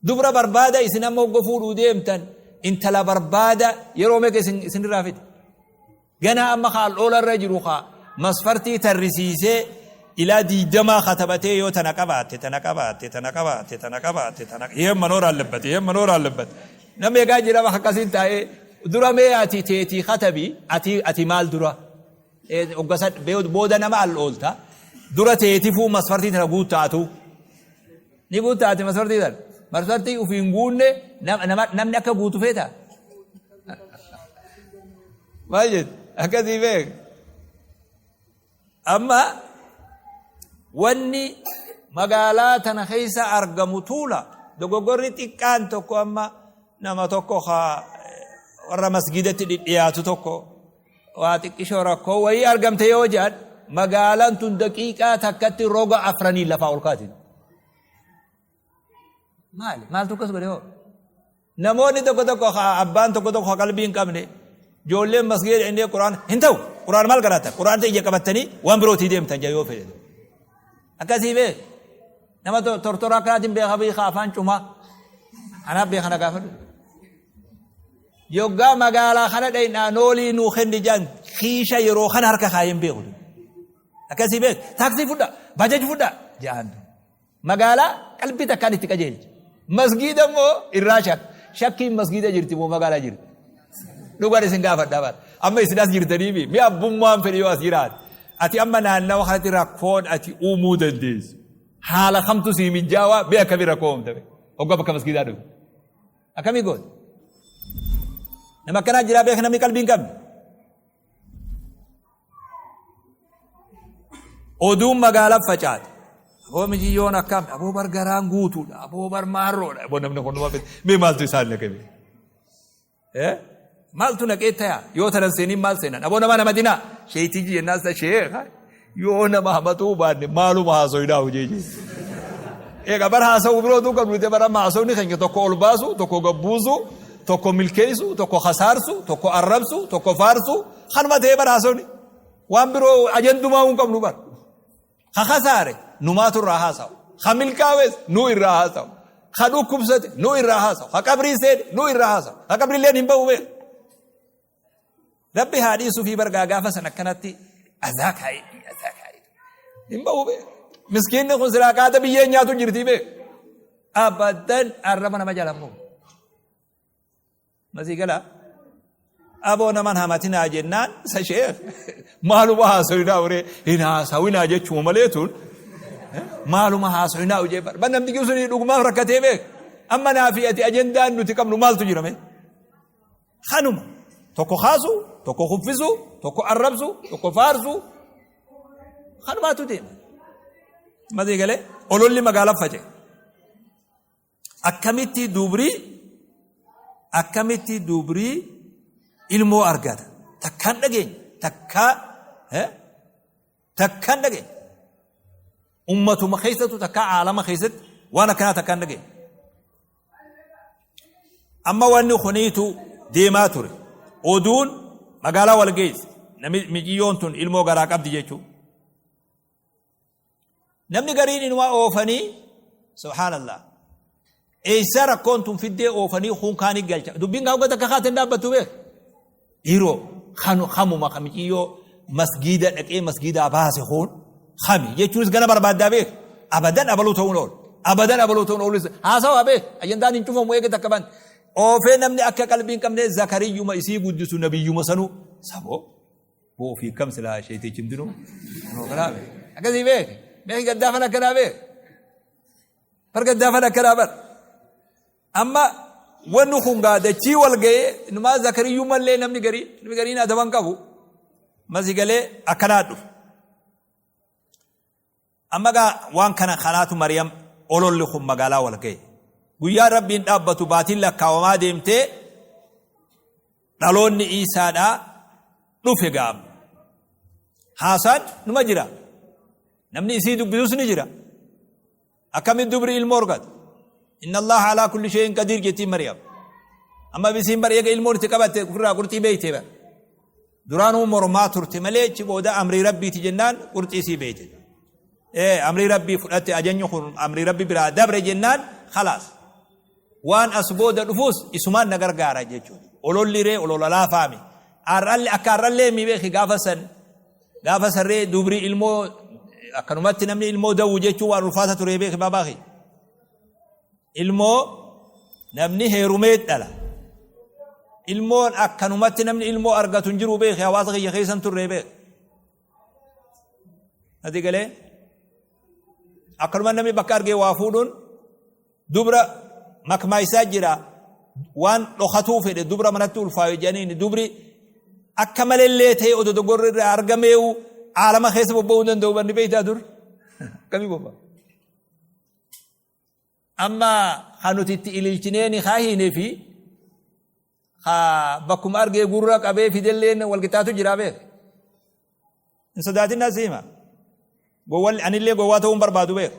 Dubra barbaada isin amma hogga fuudhuu deemtan intala barbaada yeroo meeqa isin isinirraa fide. Ganaa amma kaa lolarra jiru kaa masfartii tarrisiisee ilaa diiddamaa katabatee yoo tana qabaatte tana qabaatte tana qabaatte tana qabaatte tana ይሄም መኖር አለበት ይሄም መኖር አለበት namni egaa jira akkasiin taa'ee dura mee ati teetii katabi ati ati maal dura hoggasa booda nama al oolta dura teetifuu masfartii tana guuttaatu ni guuttaati masfartii tana masfartii ufii hin guunne namni akka guutu feeta Maal jettu? Akkasii beek. Amma wanni magaalaa tana keessa argamu tuula. Dogoggorri xiqqaan tokko amma nama tokko haa warra masgidatti dhidhiyaatu tokko waa xiqqishoo rakkoo wayii argamte yoo jedhan magaalaan tun daqiiqaa takkatti roga afranii lafaa ol kaati. Maali? Maaltu akkas godhe hoo? Namoonni tokko tokko haa abbaan tokko tokko haa qalbii hin qabne ijoolleen masgiida inni quraan hin ta'u quraan maal qaraata quraan ija qabattanii waan birootii deemtan jaa yoo fedhe akkasii bee nama tortora akkanaatiin beeka beeka afaan cumaa anaaf beeka na gaafadhu yoggaa magaalaa kana dhaynaa noolii nuu kenni jaan kiisha yeroo kana harka kaayeen beeku akkasii beek taaksii fudha bajaji fudha jaan Magaalaa qalbii takkaan itti qajeelcha. Masgiida immoo irraa shakka. Shakkiin masgiida jirti moo magaalaa jirti? Dhugaan isin gaafadha bara. Amma isin as jirtaniifi mi abbummaan fedhe yoo as jiraate. Ati amma naannawa kanatti rakkoon ati uumuu dandeessu. Haala kamtu sii mijaawaa mee akkamii rakkoo uumta mee? Hoggaa bakka masgiidaa dhufe. Akkamii goota? Nama akkanaa jiraa beeka namni qalbii hin qabne. Oduun magaalaa facaate. Aboo mijiyyoon akkam aboo bar garaan guutuudha aboo bar maarroodha aboo namni kun numa fide mee maaltu isaan naqe mee eh maaltu naqee taya yoo tanan seeniin maal seenan aboo nama nama dinaa sheeytii jennaan sa sheekha Yoo nama hamatuu baanne maaluma haasoynaa hojii jee. Egaa bar haasa'uu biroo utuu qabnu ta'e bara amma haasawni keenya tokko ol baasu, tokko gad buusu, tokko milkeessu, tokko kasaarsu, tokko arrabsu, tokko faarsu, kanuma ta'ee bar haasawni. Waan biroo ajandumaa hin qabnu bar. Ka kasaare numaatu irraa haasawu. Ka milkaawes nu irraa haasawu. Ka dhukkubsate nu irraa haasawu. Ka qabrii seene nu irraa haasawu. Ka qabriilleen hin bahu beeku. Rabbi haa dhiisuu fi bargaa gaafa san akkanatti azaa kaa'ee azaa kaa'ee. Hin bahu beeku. Miskiinni kun silaa qaata biyyeen nyaatu jirtii beeku. Abadan arraba nama jalan bahu. Masii galaa. Aboo naman hamatinaa jennaan isa sheekh maaluma haasawinaa uree hin haasawinaa jechuma malee tun maaluma haasawinaa ujee bar ban namni sun dhugumaaf rakkatee beek amma naa fi ati ajendaan nuti qabnu maaltu jira mee kanuma tokko kaasu tokko kuffisu tokko arrabsu tokko faarsu kanumaatu deema masii galee ololli magaalaa face Akkamitti dubri akkamitti dubri ilmoo argata? Takkaan dhageenye takkaa takkaan dhageenye. Ummatuma keessattuu takkaa aalama keessatti waan akkanaa takkaan dhageenye. Amma wanni kuniitu deemaa ture. Oduun magaalaa wal geesse. Nami miciyyoon tun ilmoo garaa qabdi jechuudha. Namni gariin inumaa oofanii subhaanallah. Eessaa rakkoon tun fiddee oofanii kun kaanii galcha. Dubbiin kaa takka kaateen dhaabbattu beek. Dhiiroo kanu kamuma kamiciyyoo masgiida dhaqee masgiidaa baase kun kami jechuunis gana barbaaddaa beek. Abadan abaluu ta'uun oolu. Abadan abaluu ta'uun oolu. Haasawaa beek. Ajandaan hin cufamu eege takka ban. Oofee namni akka qalbii hin qabne zakariyyuma isii guddisu nabiyyuma sanuu saboo. Boo ofii kam silaa sheetichi hundinuu kunoo kanaa beek. Akkasii beek. Beeki gaddaafan akkanaa beek. Bar gaddaafan akkanaa bar. Amma wanni kun gaa dachii wal ga'ee numaa zakariyyuu mallee namni garii namni gariin adaban qabu masi galee akkanaa dhufe. Amma gaa waan kana kanaatu Mariyam ololli kun magaalaa wal ga'e. Guyyaa Rabbiin dhaabbatu baatiin lakkaawamaa deemtee dhaloonni Iisaadhaa dhufe gaa amma. Haasaan numa jira. Namni isii dubbisus ni jira. Akkamitti dubri ilmoo argata? Inna Allaha alaa kulli shay'in qadiir jettiin Maryam. Amma isiin bar eega ilmoon itti qabatte ofirraa qurxii beeyte bar. Duraanuu mormaa turte malee achi booda amrii rabbiiti jennaan qurxii isii beeyte. Ee amrii rabbii fudhatte ajanyi kun amrii rabbi biraa dabre jennaan khalaas. Waan as booda dhufus isumaan na gargaara jechuudha. Ololli ree olola laafaami. Har'allee akka har'allee mi beeki gaafa san gaafa sarree dubri ilmoo akkanumatti namni ilmoo dawwu jechuun waan ulfaata ture beeki baabaa kee. Ilmoo namni heerumee dhala. Ilmoon akkanumatti namni ilmoo argatu hin jiru beeki hawaasa kiyya keessa hin turre beeki. Ati galee akkanuma namni bakka argee waa fuudhuun Dubra makmaaysaa jira waan dhokatuu fedhe dubra manatti ulfaayu jedhaniin dubri akka malellee ta'e odoo dogoggorri irraa argameewu aalama keessa bobba'uu hin danda'u barni beektaa dur akkamii bobba'a. Amma kan nuti itti ililchinee ni kaahiinee fi bakkuma argee gurra qabee fidelleen walqixxaatu jira beek. Hin sodaatin as hima. Gowwalli anillee gowwaa ta'uu hin barbaadu beek.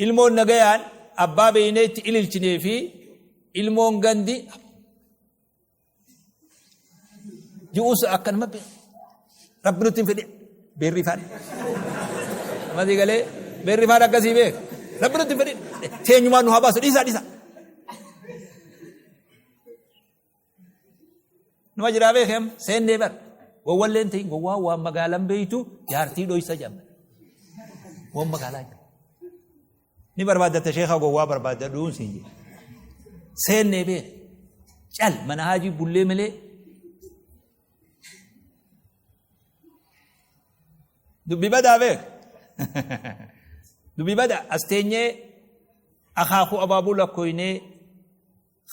Ilmoon nagayaan abbaa beeynee itti ililchinee fi ilmoon gandi ji'uus akkanuma rabbi nutti hin fedhe beerri ifaan. Masii galee beerri ifaan akkasii beek rabbi nutti hin fedhe teenyumaan nu haa baasu dhiisaa dhiisaa. Numa jiraa beekem seennee bar. Gowwalleen ta'in gowwaa waan magaalaan beeytu jaartii dhoysa jedhama. Waan magaalaa jedhama. Ni barbaaddatta sheeka gowwaa barbaadda dhuun siin jedhe. Seennee beek. Cal mana haajii bullee malee. Dubbii badaa beek. Dubbii badaa as teenyee akaakuu abaabuu lakkooynee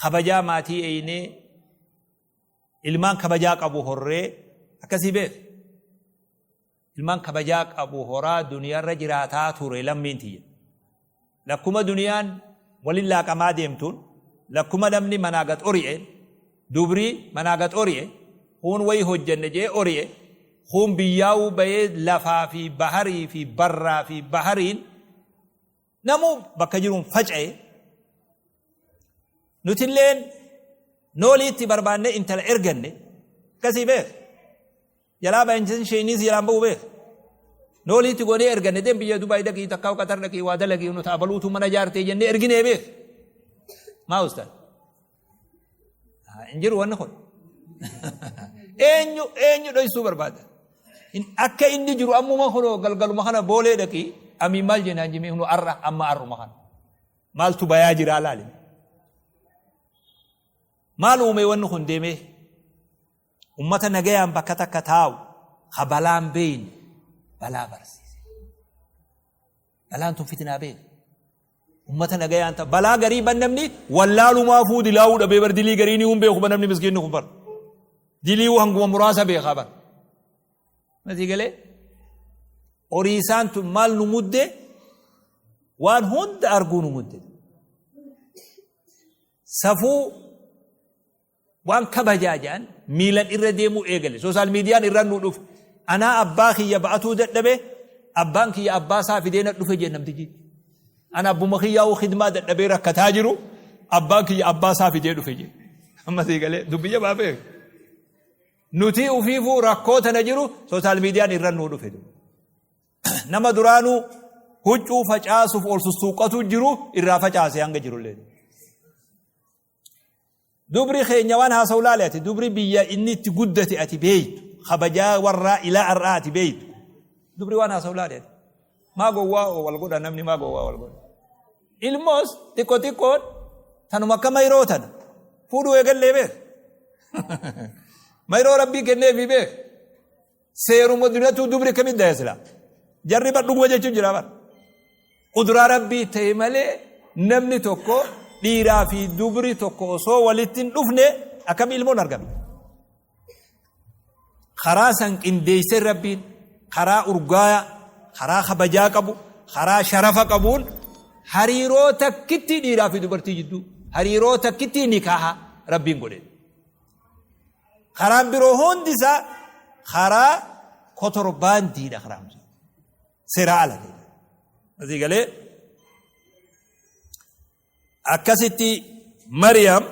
kabajaa maatii eeynee ilmaan kabajaa qabu horree akkasii beek ilmaan kabajaa qabu horaa duniyaarra jiraataa ture lammiin tiyya lakkuma duniyaan walin laaqamaa deemtuun lakkuma namni manaa gad ori'een dubrii manaa gad ori'e huun wayi hojjenne jee ori'e. Kun biyyaa'uu bahee lafaa fi baharii fi barraa fi bahariin namuu bakka jiruun faca'e. Nutilleen nooliitti barbaannee intala erganne akkasii beek. Jalaa bahin isheenis jalaan ba'u beek. Nooliitti goonee erganne deem biyya Dubaay dhaqii takkaa Qatar dhaqii waa dalagii nu ta'a baluutu mana jaartee jennee erginee beek. Maa ustaad? Hin jiru wanni kun. Eenyu eenyu dhoysuu barbaada? Akka inni jiru ammuma kunoo galgaluma kana boolee dhaqii amiin maal jennaan jimee kunoo arra amma arruma kana. Maaltu bayaa jiraa laali. Maal uume wanni kun deemee? Ummata nagayaan bakka takka taa'u ka balaan beeyne balaa barsiise. Balaan tun fitinaa beeyne. Ummata nagayaan taa'u balaa garii ban namni wallaalumaafuu dilaa'uu dhabee bar dilii garii ni hun beeku ban namni miskiinni kun bar. Dilii hanguma muraasa beekaa bar. Masii galee horiisaan tun maal nu mudde waan hunda arguu nu mudde. Safuu waan kabajaa jedhan miilan irra deemuu eegale. Sooshaal miidiyaan irra nu dhufe. Anaa abbaa kiyya ba'atuu dadhabe abbaan kiyya abbaa isaa fidee na dhufe jedhe namtichi. Ana abbuma kiyyaa'uu khidmaa dadhabee rakkataa jiru abbaan kiyya abbaa isaa fidee dhufe jedhe. Amma sii galee dubbii jabaa beeku. Nuti ufiifuu rakkoo tana jiru sooshaal miidiyaan irra nu dhufe. Nama duraanuu huccuu facaasuuf ol sussuuqqatu jiru irraa facaase hanga jirullee. Dubri keenya waan haasa'u laale ati dubri biyya inni itti guddate ati beeytu kabajaa warraa ilaa har'aa ati beeytu dubri waan haasa'u laale ati maa gowwaa wal godha namni maa gowwaa wal godha ilmoos xiqqo xiqqoon tanuma akka mayroo tana fuudhuu eegallee beek mayroo rabbii kenneefi beek Seeruma duniyatuu dubri akkamitti daya sila. Jarri bar dhuguma jechuun jira bar. Quduraa rabbii ta'e malee namni tokko dhiiraa fi dubri tokko osoo walitti hin dhufne akkami ilmoon argame. Karaa san qindeessee rabbiin karaa urgaaya, karaa kabajaa qabu, karaa sharafa qabuun hariiroo takkittii dhiiraa fi dubartii jidduu hariiroo takkittii nikaaha rabbiin godhe. Karaan biroo hundi isaa karaa kotorbaandiidha karaan sun. Seeraa ala ta'e. Asii galee akkasitti Mariyam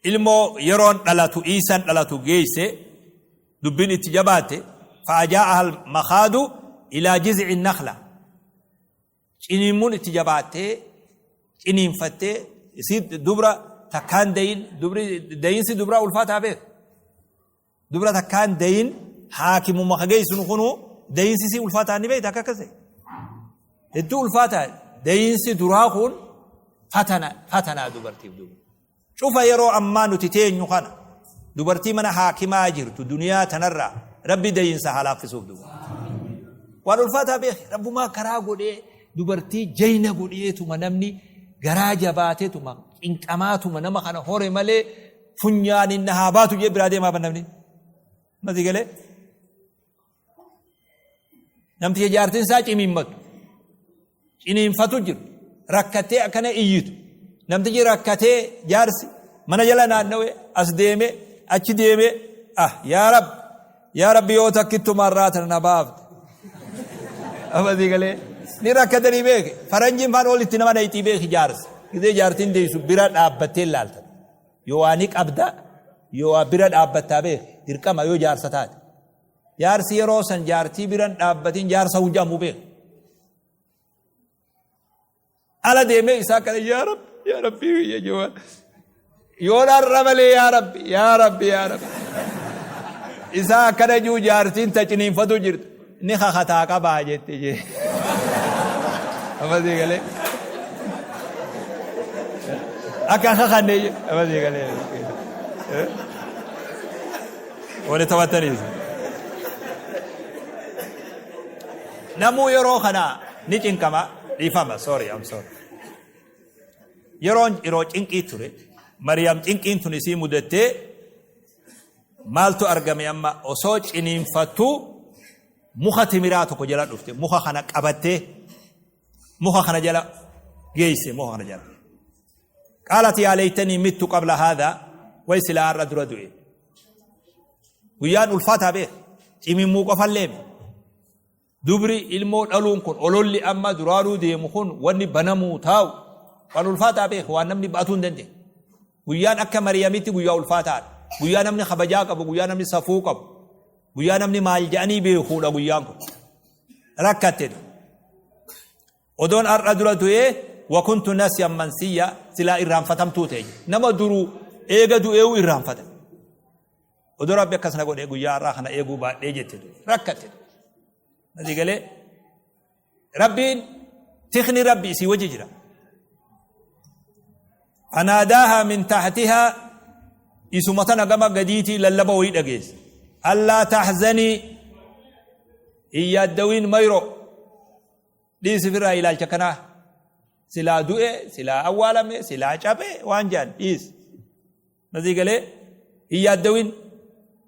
ilmoo yeroon dhalatu Iisaan dhalatu geesse dubbiin itti jabaatte fa'ajaa'aha al-makhaadu ilaa jiz'i nakhla Ciniinmuun itti jabaattee ciniinfattee isii dubra takkaan dayin dubri dayinsi dubraa ulfaataa beek dubra takkaan dayin haakimuma ka geessinu kunu dayinsi isii ulfaataa ni beekta akka akkas ta'e hedduu ulfaataa dayinsi duraa kun fatana fatanaa dubartiif duba cufa yeroo ammaa nuti teenyu kana dubartii mana haakimaa jirtu duniyaa tanarraa rabbi dayinsa haa laaffisuuf duba. Waan ulfaataa beeki rabbumaa karaa godhee dubartii jayna godheetuma namni garaa jabaateetuma cinqamaatuma nama kana hore malee funyaanin na haa baatu jee biraa deemaa ban namni. Mati galee Namticha jaartiin isaa cimiimmatu. Ciniinfatu jiru. Rakkatee akkana iyyitu. Namtichi rakkatee jaarsi mana jala naannawee as deemee achi deemee ah yaa rabbi yaa rabbi yoo takkittuma irraa tana na baafte. Amasii galee ni rakkatanii beeke faranjiin faan olitti nama dhayxii beeki jaarsa. Gizee jaartiin deessu bira dhaabbattee ilaalta. Yoo waa ni qabda yoo waa bira dhaabbattaa beeki dirqama yoo jaarsa taate. Jaarsi yeroo san jaartii biran dhaabbatin jaarsa hin jedhamu beeku. Ala deemee isaa kana yaa Rabbi yaa Rabbi biyya jiwa. Yoon har'a malee yaa Rabbi yaa Rabbi yaa Rabbi. Isaa akkana jiru jaartiin ta ciniinfatu jirti. Ni kakataa qabaa jette jee. Amma sii galee. Akka kakanne jee. Amma sii galee. Wali taphataniis. Namuu yeroo kana ni cinqama dhiifama sorry I'm sorry. Yeroon yeroo cinqii ture Mariyaam cinqiin tun isii mudattee maaltu argame amma osoo ciniinfattuu muka timiraa tokko jala dhufte muka kana qabattee muka kana jala geesse muka kana jala. Qaalat yaa laytanii mittu qabla haadha way silaa har'a dura du'e. Guyyaan ulfaataa beek. Cimimmuu qofallee mi. Dubri ilmoo dhaluun kun ololli amma duraanuu deemu kun wanni banamuu taa'u waan ulfaataa beek waan namni ba'atuu hin dandeenye. Guyyaan akka Mariyamitti guyyaa ulfaataadha. Guyyaa namni kabajaa qabu, guyyaa namni safuu qabu, guyyaa namni maal jedhanii beekuudha guyyaan kun. Rakkatte. Odoon har'a dura du'ee wakuntu nasiyan mansiyya silaa irraanfatamtuu ta'e. Nama duruu eega du'eewu irraanfata. Odoo Rabbi akkas na godhee guyyaa har'aa kana eeguu baadhee jette rakkatte. Asii galee Rabbiin tikni Rabbi isii wajji jira. Fanaadaahaa min tahtihaa isuma tana gama gadiitii lallaba wayii dhageesse. Allaa tahzanii hin yaaddawiin mayro dhiisi firraa ilaalcha kanaa. Silaa du'e, silaa awwaalame, silaa cabe waan jedhan dhiisi. Masii galee hin yaaddawin.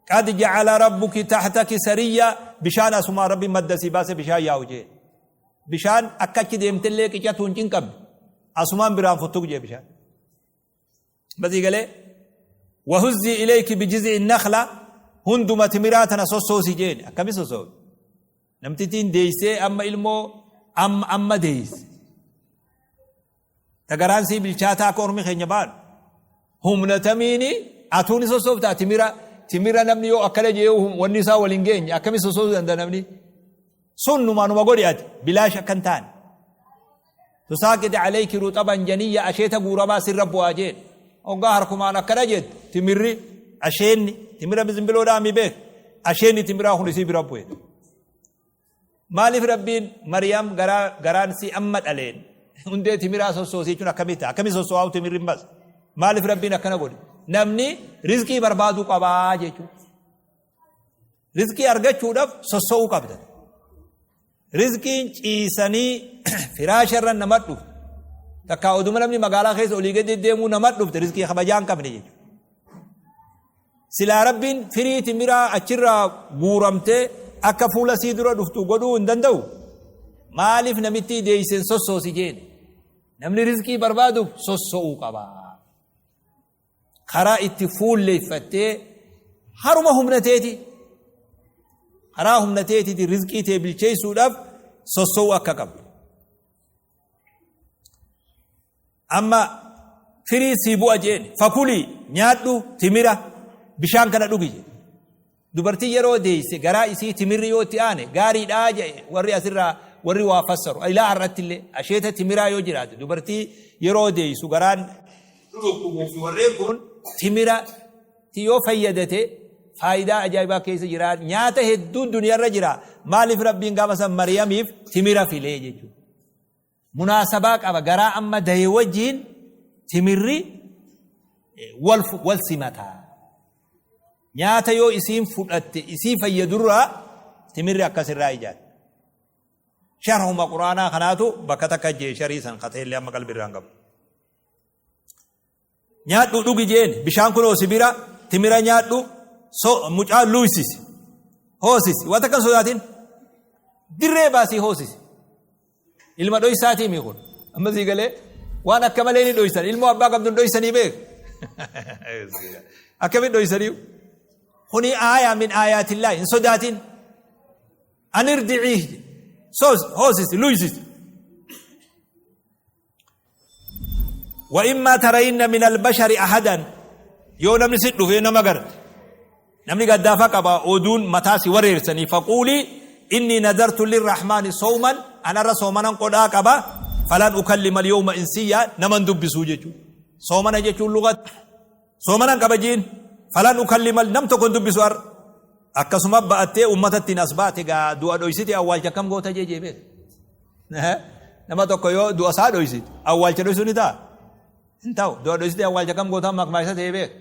Qad ja'ala rabbuki tahtaki sariyya bishaan asumaa rabbi madda sii baase bishaan yaa'u jee. Bishaan akka achi deemtellee qicatu hin cinqabne. Asumaan biraan futtuk jee bishaan. Masii galee wahuzzii ilayki bijiz'i nakhla hunduma timiraa tana sossoosi jeen akkami sossoosi. Namtittiin deeysee amma ilmoo amma amma deeyse. Ta garaan sii bilchaataa akka ormi keenya ba'an. Humna tamiini atuu ni sossooftaa timira timira namni yoo akkana jee wanni isaa wal hin geenye akkami sossoosuu danda'a namni. Sun numaa numa godhi ati bilaash akka hin taane. Tusaaqixi alayki ruxaban janiyya asheeta guuramaa sirra bu'aa jeen. Hoggaa harkumaan akkana jettu timirri asheenni timira bizinbiloodhaa mi beek asheenni timiraa kun isii bira bu'e. Maaliif Rabbiin Mariyaam garaa garaan sii amma dhaleen hundee timiraa sossoosii jechuun akkamitti ta'a? Akkamitti sossoo'aa timirri hin bas? Maaliif Rabbiin akkana godhe? Namni rizqii barbaaduu qabaa jechuudha. Rizqii argachuudhaaf sosso'uu qabda. Rizqiin ciisanii firaasha irra nama dhufte. Takkaa oduma namni magaalaa keessa olii gadi deemuu nama dhufte rizqii kabajaa hin qabne jechuudha. Silaa Rabbiin firii timiraa achirraa guuramtee akka fuula sii dura dhuftu godhuu hin danda'u? Maaliif namittii deeysen sossoosi jeen? Namni rizqii barbaaduuf sosso'uu qaba. Karaa itti fuulleeffattee haruma humna teeti. Karaa humna teetiiti rizqii tee bilcheessuudhaaf sosso'uu akka qabdu. Amma firii sii bu'a jeen fakulii nyaadhu timira bishaan kana dhugi jedhe. Dubartiin yeroo deeyse garaa isii timirri yoo itti aane gaariidhaa jedhe warri asirraa warri waa fassaru ilaa har'atti illee asheeta timiraa yoo jiraate dubartii yeroo deeysu garaan dhukkubuu fi warreen kun timira ti yoo fayyadate faayidaa ajaa'ibaa keessa jira nyaata hedduu duniyaarra jira maaliif rabbiin gaafa san mariyamiif timira filee jechuudha. Munaasabaa qaba garaa amma daye wajjiin timirri wal wal simata. Nyaata yoo isiin fudhatte isii fayyadurraa timirri akkas irraa ijaate. Sharhuma quraanaa kanaatu bakka takka jee sharii san kateellee amma qalbi irraa hin qabu. Nyaadhu dhugi jeen bishaan kunoo si bira timira nyaadhu so mucaa luysisi hoosisi waan takka hin sodaatin dirree baasii hoosisi ilma dhoysaatii mii kun amma sii galee waan akka malee ni dhoysan ilmoo abbaa qabdu hin dhoysanii beek akkamiin dhoysanii kuni aayaa min aayaatillaahi hin sodaatin anirdiciih hoosisi luysisi Wa immaa tarayinna min albashari ahadan yoo namni si dhufee nama garte namni gaddaafa qaba oduun mataa si wareersanii faquulii inni nadartu lirrahmaani sawman anarra soomanan qodhaa qaba falan ukallima alyawma insiyya naman dubbisuu jechuudha. Soomana jechuun lugat soomanan qaba jiin falan ukallima nam tokko hin dubbisu har'a akkasuma ba'attee uummatattiin as baate gaa du'a dhoysite awwaalcha akkam goota jee jee beeka. Nama tokko yoo du'a isaa dhoysite awwaalcha dhoysuu ni ta'a. Hin ta'u. Du'a dhoysite awwaalcha kam gootaa makmaaksa ta'ee beeka.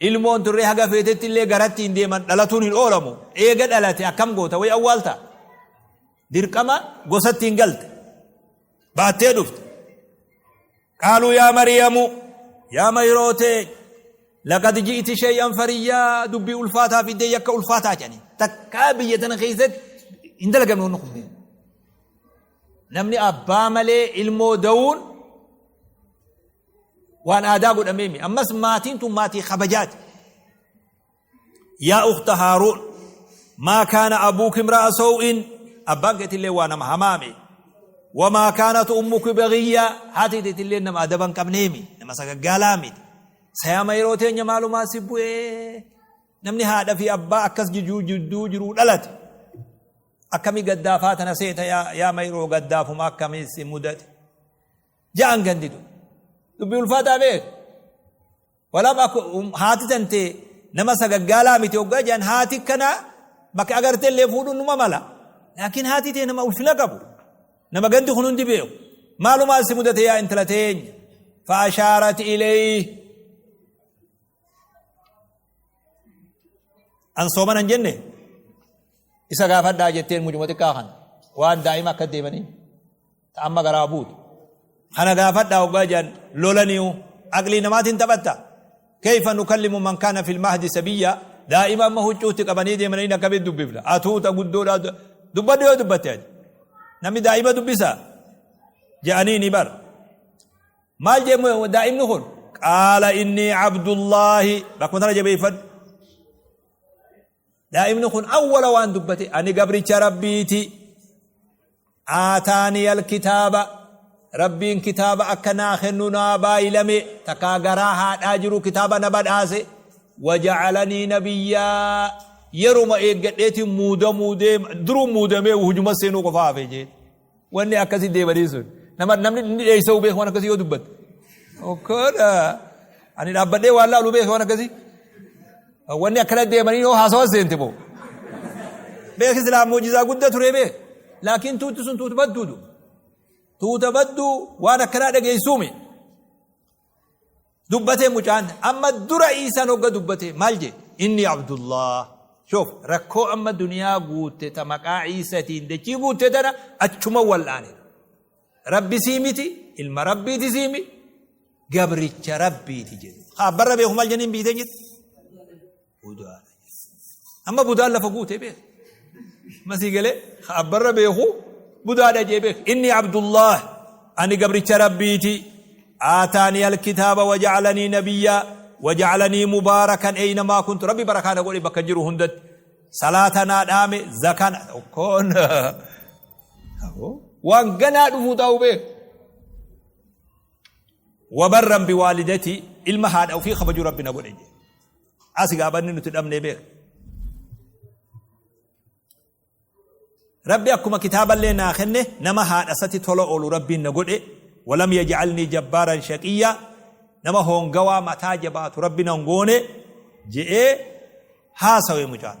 Ilmoon turree haga feetetti illee garatti hin deeman dhalatuun hin oolamu. Eega dhalate akkam goota wayi awwaalta. Dirqama gosatti hin galte. Baattee dhufte. Qaaluu yaa Mariyamu yaa Mayrootee laqad ji'iti shay'an fariyyaa dubbii ulfaataa fiddee yakka ulfaataa jedhanii takkaa biyya tana keessatti hin dalagamne wanni kun namni abbaa malee ilmoo da'uun waan aadaa godhameemi ammas maatiin tun maatii kabajaati. Yaa ukhta Haaruun, maa kaana abuuki imra'a saw'in, abbaan keetillee waa nama hamaame. Wamaa kaanat ummuki baghiyya, haati teetillee nama adaba hin qabneemi, nama sagaggaalaa miti. Sayaama yeroo teenya maalumaa si bu'ee? Namni haadha fi abbaa akkas jijuu jidduu jiruu dhalate. Akkami gaddaafaa tana seeta yaa mayroo, gaddaafuma akkamii si mudate? Ja'an gandidu. Dubbii ulfaataa beek. Walam aku haati tantee nama sagaggaalaa miti hoggaa jedhan, haati kana bakka agartee illee fuudhuun numa mala. Laakiin haati tee nama ulfina qabu. Nama gandi kun hundi beeku. Maalumaa si mudate yaa intala teenya? Fa'ashaarat ilayhi. An soomana hin jenne, isa gaafadhaa jetteen. Mucuma xiqqaa kana waan daa'ima akka deemanii ta amma garaa buutu kana gaafadhaa hoggaa jedhan lolaniyu. Aqlii namaatiin taphatta. Kayfa nukallimu man kaana fil mahdi sabiyya? Daa'ima amma huccuutti qabanii deemanii akkamitti dubbifna? Atuuta guddoodha dubbadhu, yoo dubbatte ati namni daa'ima dubbisa jedhanii ni bar. Maal jee daa'imni kun? Qaala innii abdullaahi. Bakkuma tana jabeeffadhu. Daa'imni kun awwala waan dubbate, ani gabricha Rabbiiti. Aataanii alkitaaba, Rabbiin kitaaba akka naa kennu naa baay'ilame, takkaa garaa haadhaa jiru kitaaba na badhaase. Waja'alanii nabiyyaa, yeruma eeggadheetiin muudamuu deema, duruu muudamee hujuma seenuu qofaa hafe jee. Wanni akkasii deemanii sun nama namni inni dheessa'uu beeku waan akkasii yoo dubbatte. Okkoodha. Ani dhaabbadhee waan laalu beeku waan akkasii. Wanni akkana deemanii yoo haasawa seente boo. Beeki silaa muujizaa guddaa ture beek. Laakiin tuuti sun tuuta badduudu. Tuuta badduu waan akkanaa dhageessuumi. Dubbatee mucaan amma dura Iisaan hogga dubbate maal jee? Inni Abdullah. Shoof, rakkoo amma duniyaa guutte ta maqaa Iisatiin dachii guutte tana achuma wal'aane. Rabbi sii miti, ilma Rabbiiti sii miti, gabricha Rabbiiti jedhu. Haa barra beeku maal jenniin biitee jirti? Budaadha. Amma budaan lafa guute beek. Masii galee abbarra beeku budaadha jee beek. Inni Abdullah, ani gabricha Rabbiiti. Aataanii alkitaaba waja'alanii nabiyyaa waja'alanii mubaarakan eynamaa kuntu. Rabbi barakaa na godhe bakka jiru hundatti. Salaata naa dhaame, zakaan okkoon waan ganaa dhufuu taa'u beek. Wabarran biwaalidatii, ilma haadha ofii kabajuu Rabbi na godhe jee. Asi gaabanni nuti dhabnee beeka. Rabbi akkuma kitaaballee naa kenne, nama haadha isatti tola oolu Rabbiin na godhe. Walam yaj'alnii jabbaaran shaqiyya, nama hoongawaa mataa jabaatu Rabbi nan goone je'ee haasawe mucaan.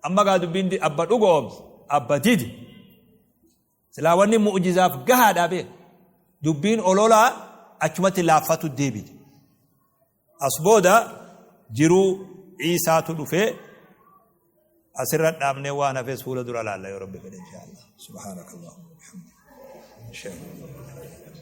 Amma gaa dubbiin abba dhugoomse, abba dide. Silaa wanni mu'jizaaf gahaadha beek. Dubbiin ololaa achumatti laaffatu deebite. As booda jiruu Iisaatu dhufee asirra dhaabnee waan hafes fuula dura laalla yoo Rabbi fedhe insha Allah. Subhaanakallahumma wa bihamdika. Ashhadu an la ilaha illa anta.